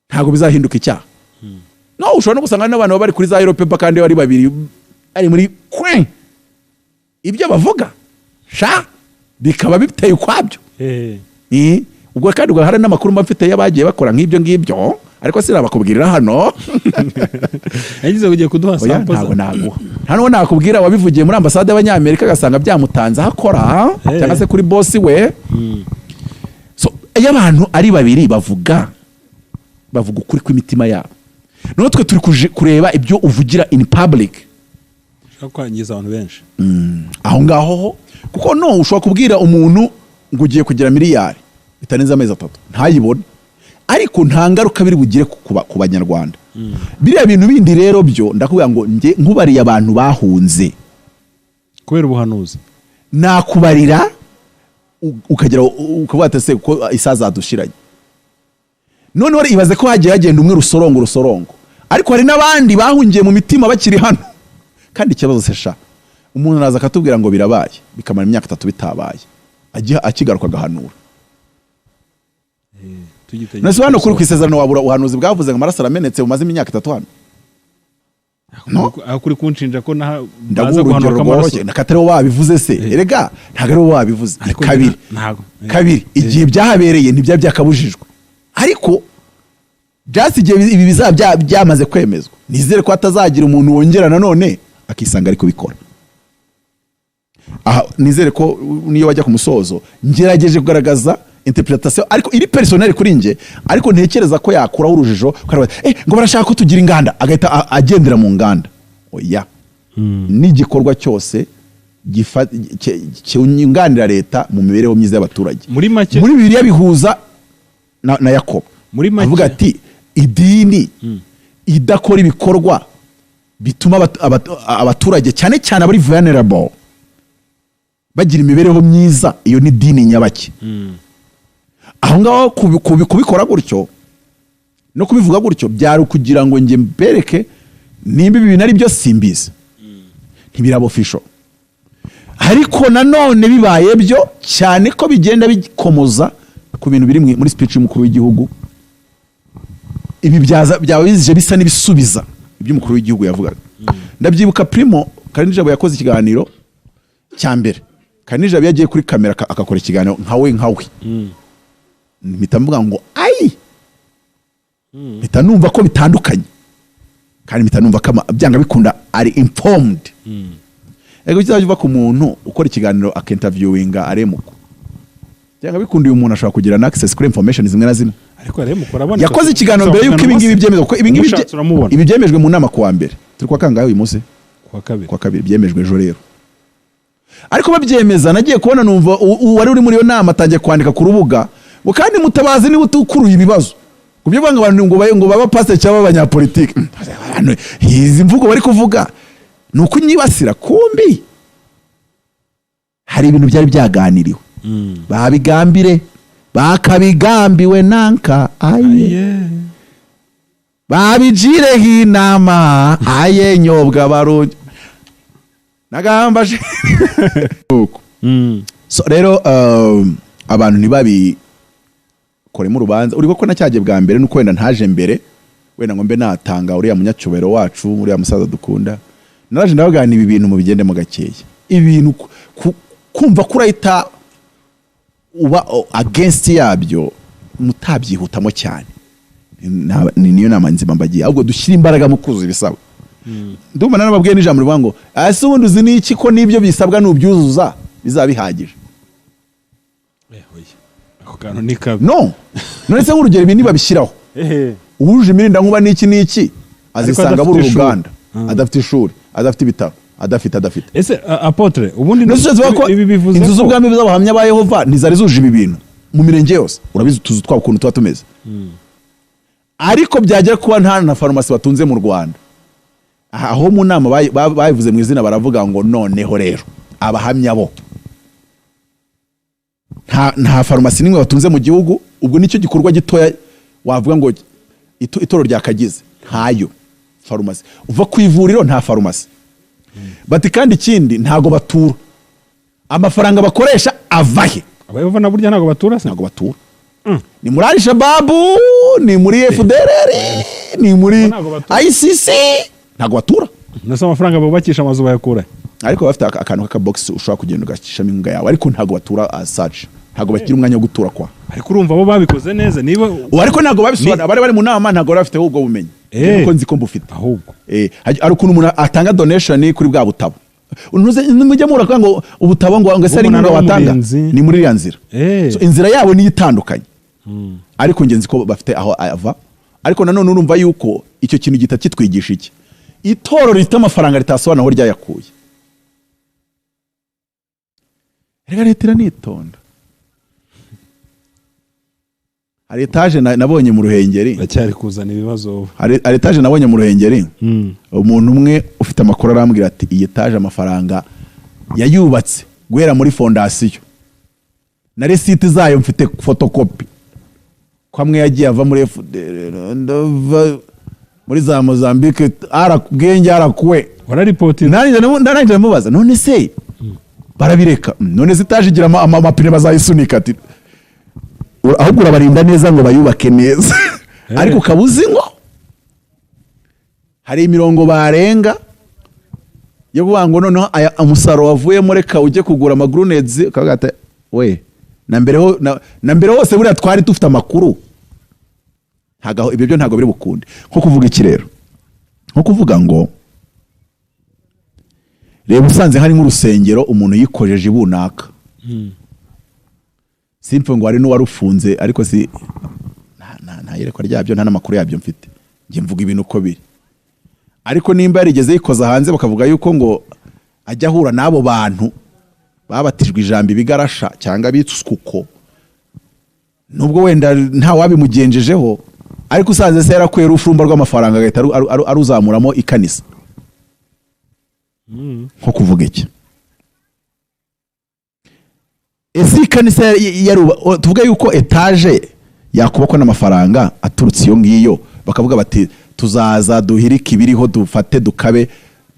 ntabwo bizahinduka icyaha. No ushobora no gusanga n'abantu baba bari kuri za Europepa, kandi bari babiri, ari muri coin, ibyo bavuga sha bikaba biteye ukwabyo. Ubwo kandi ubwo hari n'amakuru mba mfite y'abagiye bakora nk'ibyo ngibyo, ariko sinabakubwirira hano. Yagize ugiye kuduha Oya, sample. Ntabwo naguha. Nta n'uwo nakubwira wabivugiye muri ambasade y'Abanyamerika, agasanga byamutanze aho akora cyangwa se kuri boss we. So iyo abantu ari babiri bavuga, bavuga ukuri kw'imitima yabo. Noneho twe turi kureba ibyo uvugira in public. Ushaka kwangiza abantu benshi. Aho ngaho ho, kuko no ushobora kubwira umuntu ngo ugiye kugira miliyari bitarenze amezi 3, ntayibone, ariko nta ngaruka biri bugire ku banyarwanda. Biriya bintu bindi rero byo ndakubwira ngo njye nkubariye abantu bahunze kubera ubuhanuzi, nakubarira ukagera ukavuga ati se ko isaha zadushiranye. Noneho ibaze ko hagiye hagenda umwe rusorongo rusorongo, ariko hari n'abandi bahungiye mu mitima bakiri hano. Kandi ikibazo se sha, umuntu araza akatubwira ngo birabaye, bikamara imyaka 3 bitabaye, akigaruka agahanura. Tugitegereje. None se hano kuri ku isezerano wabura ubuhanuzi bwavuze ngo amaraso aramenetse bumaze imyaka 3 hano? No. Aho kuri kunshinja ko Ndaguha baza urugero guhanuka amaraso. rworoshye, nakatari wowe wabivuze se? Erega ntabwo ari wowe wabivuze. Ariko Kabiri, ntabwo kabiri, igihe byahabereye ntibyari byakabujijwe, ariko just igihe ibi bizaba byamaze kwemezwa, nizere ko hatazagira umuntu wongera nanone akisanga ari kubikora. Aha nizere ko niyo wajya ku musozo, ngerageje kugaragaza interpretation ariko iri personnel kuri njye, ariko ntekereza ko yakuraho urujijo, ukareba, ngo barashaka ko tugira inganda, agahita agendera mu nganda. Oya, n'igikorwa cyose cyunganira leta mu mibereho myiza y'abaturage. Muri make, Muri Bibiliya bihuza na Yakobo. Muri make, Avuga ati idini idakora ibikorwa bituma abaturage, cyane cyane abari vulnerable, bagira imibereho myiza, iyo ni dini nyabaki. Aho ngaho kubikora gutyo no kubivuga gutyo byari ukugira ngo njye mbereke nimba ibi bintu ari byo, simbizi, ntibiraba official. Ariko nanone bibaye byo, cyane ko bigenda bikomoza ku bintu biri muri speech y'umukuru w'igihugu, ibi byaza byaba bizije bisa n'ibisubiza ibyo umukuru w'igihugu yavugaga. Ndabyibuka Primo Karinijabo yakoze ikiganiro cya mbere. Karinijabo iyo agiye kuri kamera agakora ikiganiro nkawe nkawe, mpita mvuga ngo ayi, mpita numva ko bitandukanye, kandi mpita numva ko byanga bikunda ari informed. Ego, kizajya uva ku muntu ukora ikiganiro akinterviewinga aremuko, byanga bikunda uyu muntu ashobora kugira na access kuri information zimwe na zimwe. Ariko rero mukora aboneka. Yakoze ikiganiro mbere y'uko ibi ngibi byemezwa, kuko ibi ngibi Umushatse uramubona. Ibi byemejwe mu nama kuwa mbere. Turi kuwa kangahe uyu munsi? Kuwa kabiri. Kuwa kabiri. Byemejwe ejo rero, ariko babyemeza nagiye kubona numva uwari uri muri iyo nama atangiye kwandika ku rubuga ngo kandi Mutabazi niwe utukuruye ibibazo ku byo banga abantu ngo baba pasiteri cyangwa abanyapolitike. Abantu, izi mvugo bari kuvuga ni ukunyibasira. Kumbi hari ibintu byari byaganiriwe, babigambire, bakabigambiwe nanka aye. Aye. Babijireho inama aye, nyobwa barundi nagamba. So rero abantu ntibabikoremo urubanza. Uri ko nacyagiye bwa mbere nuko wenda ntaje mbere. Wenda ngo mbe natanga uriya munyacyubahiro wacu, uriya musaza dukunda. Naraje ndababwira nti: "Ibi bintu mubigendemo gakeya." Ibintu kumva ko urahita uba against yabyo, mutabyihutamo cyane. Niyo nama nzima mbagiye. Ahubwo dushyire imbaraga mu kuzuza ibisabwa. Ndumva narababwiye n'ijambo rivuga ngo: "Ese ubundi uzi n'iki ko n'ibyo bisabwa nubyuzuza bizaba bihagije?" Ako kantu ni kabi. No none se, nk'urugero, ibi nibabishyiraho, uwujuje imirindankuba n'iki n'iki azisanga adafite abura ishuri. uruganda, adafite ishuri, adafite ibitaro, adafite. Ese apôtre, ubundi None se uzi ko ibi bivuze inzu ko z'ubwami z'Abahamya ba Yehova ntizari zuje ibi bintu mu mirenge yose? Urabizi utuzu twabo ukuntu tuba tumeze. Ariko byagera kuba nta na farumasi batunze mu Rwanda, aho mu nama babivuze mu izina, baravuga ngo: "Noneho rero Abahamya bo nta farumasi n'imwe batunze mu gihugu." Ubwo nicyo gikorwa gitoya wavuga ngo itorero ryakagize, ntayo farumasi. Uva ku ivuriro, nta farumasi. Bati: "Kandi ikindi, ntago batura. Amafaranga bakoresha ava he?" Abayehova na burya ntabwo batura se? Ntabwo batura. Ni muri Alishababu, ni muri FDLR, ni muri Ntabwo batura. ICC, ntabwo batura. Nase amafaranga bubakisha amazu bayakura? Ariko bafite akantu k'akabogisi ushobora kugenda ugashishamo inkunga yawe, ariko ntabwo batura as such. Ntabwo bagira umwanya wo gutura kwa. Ariko urumva bo babikoze neza niba Ubu ariko ntabwo babisobanura. Abari bari mu nama ntabwo bari bafite ubwo bumenyi, kuko nzi ko mbufite. Ahubwo Hari ukuntu umuntu atanga donation kuri bwa butabo. Mujya mura kuvuga ngo ubutabo, ngo ese ari Umunara inkunga watanga? w'Umurinzi. Ni muri iriya nzira. So, inzira yabo niyo itandukanye, ariko njye nzi ko bafite aho ava. Ariko nanone urumva yuko icyo kintu gihita kitwigisha iki? Itorero rifite amafaranga ritasobanura aho ryayakuye. Reka, leta iranitonda. Hari etaje nabonye mu Ruhengeri. Baracyari kuzana ibibazo ubu. Hari etaje nabonye mu Ruhengeri. Umuntu umwe ufite amakuru arambwira ati: "Iyi etaje, amafaranga yayubatse guhera muri fondasiyo na receipt zayo mfite fotokopi, ko amwe yagiye ava muri FDR, ndava muri za Mozambique, arakubwenge arakuwe." Wararipotinze? Nanjye ndamubaza: "None se barabireka? None se etaje igira amapine bazayisunika?" Ati: "Ahubwo urabarinda neza ngo bayubake neza." Ariko ukaba uzi ngo hari imirongo barenga yo kuvuga ngo: "Noneho aya umusaruro wavuyemo, reka ujye kugura amagrenades." Ukavuga ati: "We, na mbere na mbere hose buriya twari dufite amakuru." Ntago ibyo byo ntabwo biri bukunde. Nko kuvuga iki rero? Nko kuvuga ngo reba, usanze hari nk'urusengero umuntu yikojeje ibunaka, simpe ngo hari n'uwarufunze, ariko si nta yerekwa ryabyo, nta n'amakuru yabyo mfite. Njye mvuga ibintu uko biri. Ariko nimba yarigeze yikoza hanze, bakavuga yuko ngo ajya ahura n'abo bantu babatijwe ijambo ibigarasha cyangwa bitswe uko, nubwo wenda nta wabimugenjejeho, ariko usanze se yarakuye urufurumba rw'amafaranga agahita aruzamuramo ikanisa. Nko kuvuga iki? Ese ikanisa tuvuge yuko etaje yakubakwa n'amafaranga aturutse iyo ngiyo, bakavuga bati: "Tuzaza duhirike ibiriho, dufate dukabe,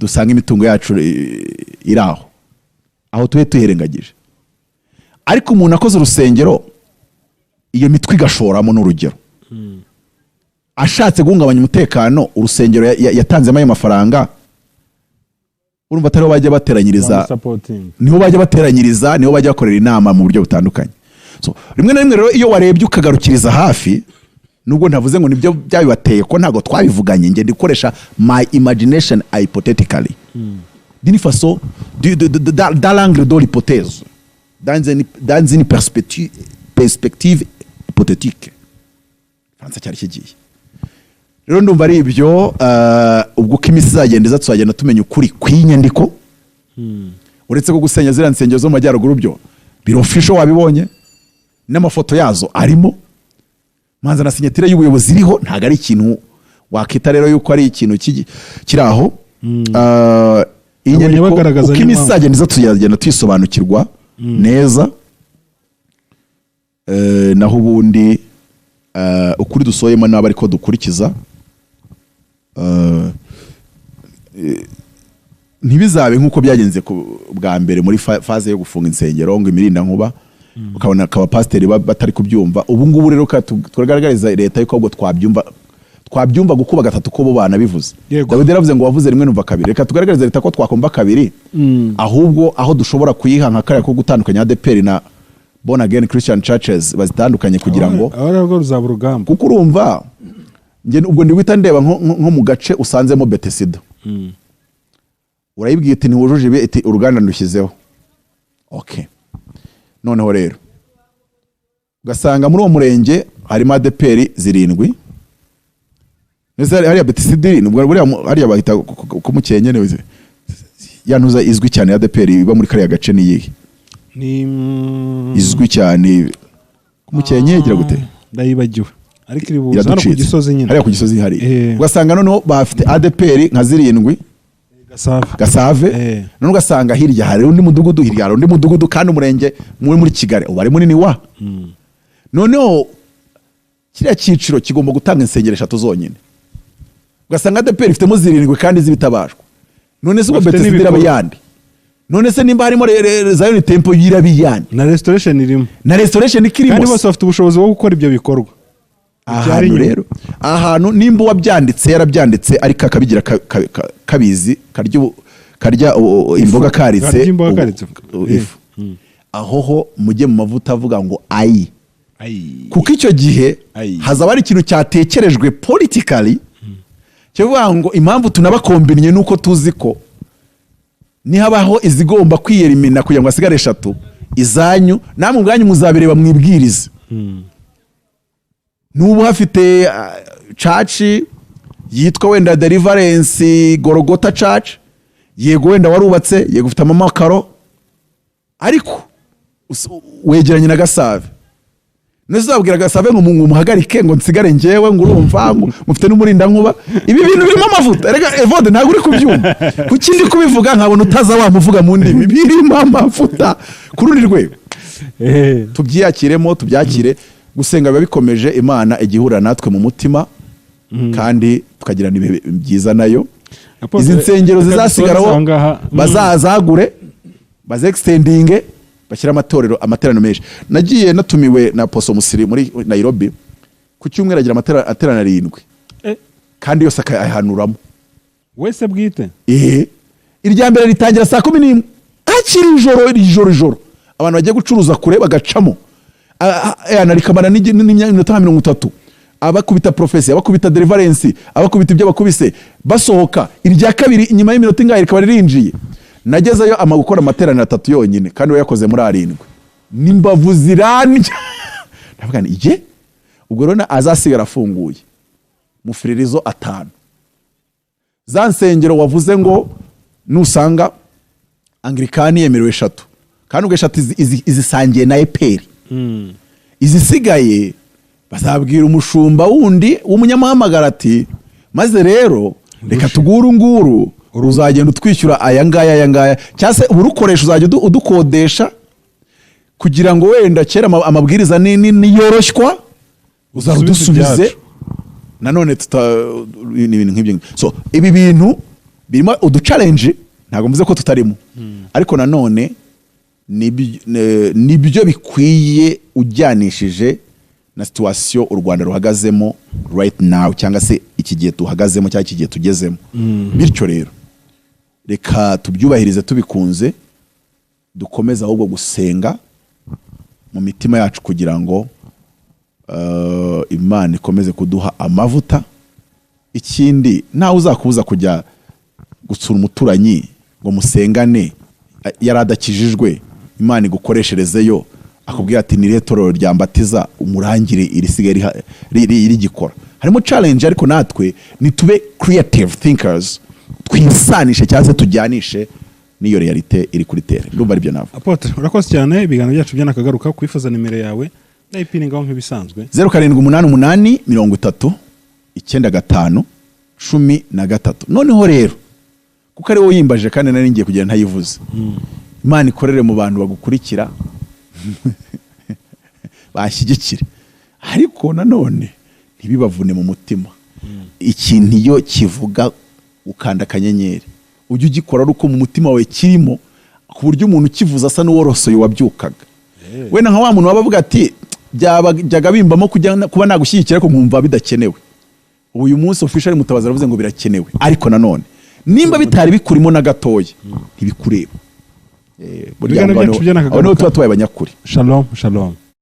dusange imitungo yacu iri aho aho," tube tuherengagije. Ariko umuntu akoze urusengero, iyo mitwe igashoramo, n'urugero ashatse guhungabanya umutekano, urusengero yatanzemo ayo mafaranga, urumva atariho bajya bateranyiriza? Bamusapotinga. Niho bajya bateranyiriza, niho bajya bakorera inama mu buryo butandukanye. So, rimwe na rimwe rero iyo warebye ukagarukiriza hafi, nubwo ntavuze ngo nibyo byabibateye, ko ntabwo twabivuganye, njye ndikoresha my imagination hypothetically, d'une façon dans l'angle de l'hypothèse, dans une perspective hypothétique. Faransa cyari kigiye. Rero ndumva ari ibyo. Ubwo uko iminsi izagenda iza, tuzagenda tumenya ukuri kw'inyandiko. Uretse ko gusenya ziriya nsengero zo mu majyaruguru byo biri official, wabibonye n'amafoto yazo arimo manza na signature y'ubuyobozi iriho. Ntabwo ari ikintu wakita rero yuko ari ikintu kiri aho. Iyi Nabonye nyandiko, bagaragaza uko iminsi n'impamvu. izagenda iza, tuzagenda tuyisobanukirwa neza. Naho ubundi ukuri dusohoyemo nabo ariko dukurikiza. Ntibizabe nk'uko byagenze ku bwa mbere muri phase yo gufunga insengero ngo imirindankuba, ukabona akaba pasiteri batari kubyumva. Ubu ngubu rero turagaragariza leta yuko ahubwo twabyumva, Twabyumva gukuba gatatu ko bo banabivuze. Yego. Dawidi yaravuze ngo wavuze rimwe numva kabiri. Reka tugaragarize leta ko twakumva kabiri, ahubwo aho dushobora kuyiha nka kariya ko gutandukanya ADEPR na Born Again Christian Churches, bazitandukanye kugira ngo Aho rero ruzaba urugamba. Kuko urumva njye ubwo ndi guhita ndeba nko mu gace usanzemo Betesida, urayibwiye iti ntiwujuje ibi, iti uruganda ndushyizeho. Okay, noneho rero ugasanga muri uwo murenge harimo ADEPR zirindwi. Ndetse hariya Betesida iri nubwo buriya hariya bahita ku Mukenke, ya ntuza izwi cyane ya ADEPR iba muri kariya gace ni iyihe? Ni Izwi cyane ku Mukenke igira gute? Ndayibagiwe, ariko iri buze hano ku Iraducitse. Gisozi nyine. Hariya ku Gisozi hari ugasanga noneho bafite ADEPR nka zirindwi. Gasave. Gasave. None ugasanga hirya hari undi mudugudu, hirya hari undi mudugudu, kandi umurenge muri Kigali uba ari munini wa. Noneho kiriya cyiciro kigomba gutanga insengero eshatu zonyine, ugasanga ADEPR ifitemo zirindwi kandi z'ibitabashwa. None se ubwo Bafite Betesida iraba n'ibikorwa. yandi? None se nimba harimo Zion Temple iraba iyandi? Na Restoration irimo. Na Restoration ikirimo. Kandi bose bafite ubushobozi bwo gukora ibyo bikorwa. Icyari Ahantu inyuma. rero, ahantu nimba uwabyanditse yarabyanditse ariko akabigira kabizi karya imboga karitse. Karya imboga karitse. Ifu. Aho ho mujye mu mavuta avuga ngo ayi, kuko icyo gihe Ayi. hazaba hari ikintu cyatekerejwe politically kivuga ngo impamvu tunabakombinnye nuko tuzi ko nihabaho izigomba kwiyerimina kugira ngo hasigare eshatu, izanyu namwe ubwanyu muzabireba mwibwirize. Nubu hafite church yitwa wenda Deliverance Gorogota Church, yego wenda warubatse, yego ufite amamakaro, ariko wegeranye na Gasave. Nese uzabwira Gasave ngo muhagarike ngo nsigare njyewe, ngo urumva ngo mufite n'umurindankuba? Ibi bintu birimo amavuta. Reka Evode, ntabwo uri kubyumva. Kuki ndi kubivuga nkabona utaza wamuvuga mu ndimi? Birimo amavuta ku rundi rwego. Tubyiyakiremo, tubyakire. Gusenga biba bikomeje, Imana igihura natwe mu mutima kandi tukagirana ibihe byiza nayo. Apotre, Izi nsengero reka zizasigaraho dusoreze aho ngaha. Bazazagure, bazextendinge, bashyire amatorero, amateraniro menshi. Nagiye natumiwe na Poso Musiri muri Nairobi ku cyumweru, agira aterana arindwi kandi yose akayahanuramo. Wese bwite? Irya mbere ritangira saa 11 hakiri ijoro ijoro ijoro, abantu bagiye gucuruza kure bagacamo. Rikamara n'iminota nka 30, abakubita prophecy, abakubita deliverance, abakubita ibyo bakubise, basohoka. Irya kabiri inyuma y'iminota ingahe rikaba ririnjiye. Nagezeyo ama gukora amateraniro atatu yonyine kandi we yakoze muri arindwi, n'imbavu zirandya. Ndavuga nti ye, ubwo rero azasigara afunguye mufiririzo atanu. Za nsengero wavuze ngo nusanga Anglikani yemerewe eshatu, kandi ubwo eshatu izisangiye na EPR, izisigaye bazabwira umushumba wundi w'umunyamuhamagara ati maze rero reka tugure nguru, uzagenda utwishyura aya ngaya aya ngaya, cyangwa se urukoresha uzajya udukodesha kugira ngo wenda kera amabwiriza niyoroshywa uzarudusubize. Ibyacu. Nanone tuta ni ibintu nk'ibyo. So ibi bintu birimo uduchallenge, ntabwo mvuze ko tutarimo, ariko nanone nibyo bikwiye ujyanishije na situation u Rwanda ruhagazemo right now, cyangwa se iki gihe tuhagazemo, cyangwa iki gihe tugezemo. Bityo rero reka tubyubahirize tubikunze, dukomeze ahubwo gusenga mu mitima yacu kugira ngo Imana ikomeze kuduha amavuta. Ikindi, ntawe uzakubuza kujya gusura umuturanyi ngo musengane yari adakijijwe, Imana igukoresherezeyo, akubwira ati ni torero ryambatiza, umurangire irisigaye rigikora. Harimo challenge, ariko natwe nitube creative thinkers, twisanishe cyangwa se tujyanishe n'iyo réalité iri kuri terrain. Ndumva aribyo navuga. Apotre, urakoze cyane. Ibiganiro byacu byanakagaruka. Kwifuza nimero yawe ndayipiningaho nk'ibisanzwe. 0788 30 95 13. Noneho rero kuko ari wowe uyimbaje kandi nari ngiye kugenda ntayivuze, Imana ikorere mu bantu bagukurikira bashyigikire, ariko nanone ntibibavune mu mutima. Ikintu iyo kivuga ukanda akanyenyeri, ujye ugikora ari uko mu mutima wawe kirimo, ku buryo umuntu ukivuze asa n'uworosoye wabyukaga. Wenda nka wa muntu waba avuga ati byajyaga bimbamo kujya kuba nagushyigikira ariko nkumva bidakenewe. Uyu munsi official Mutabazi aravuze ngo birakenewe, ariko nanone nimba bitari bikurimo na gatoya, ntibikureba. Burya Ibiganiro aho byacu byo aho niho nakagaruka. tuba tubaye abanyakuri. Shalom, shalom.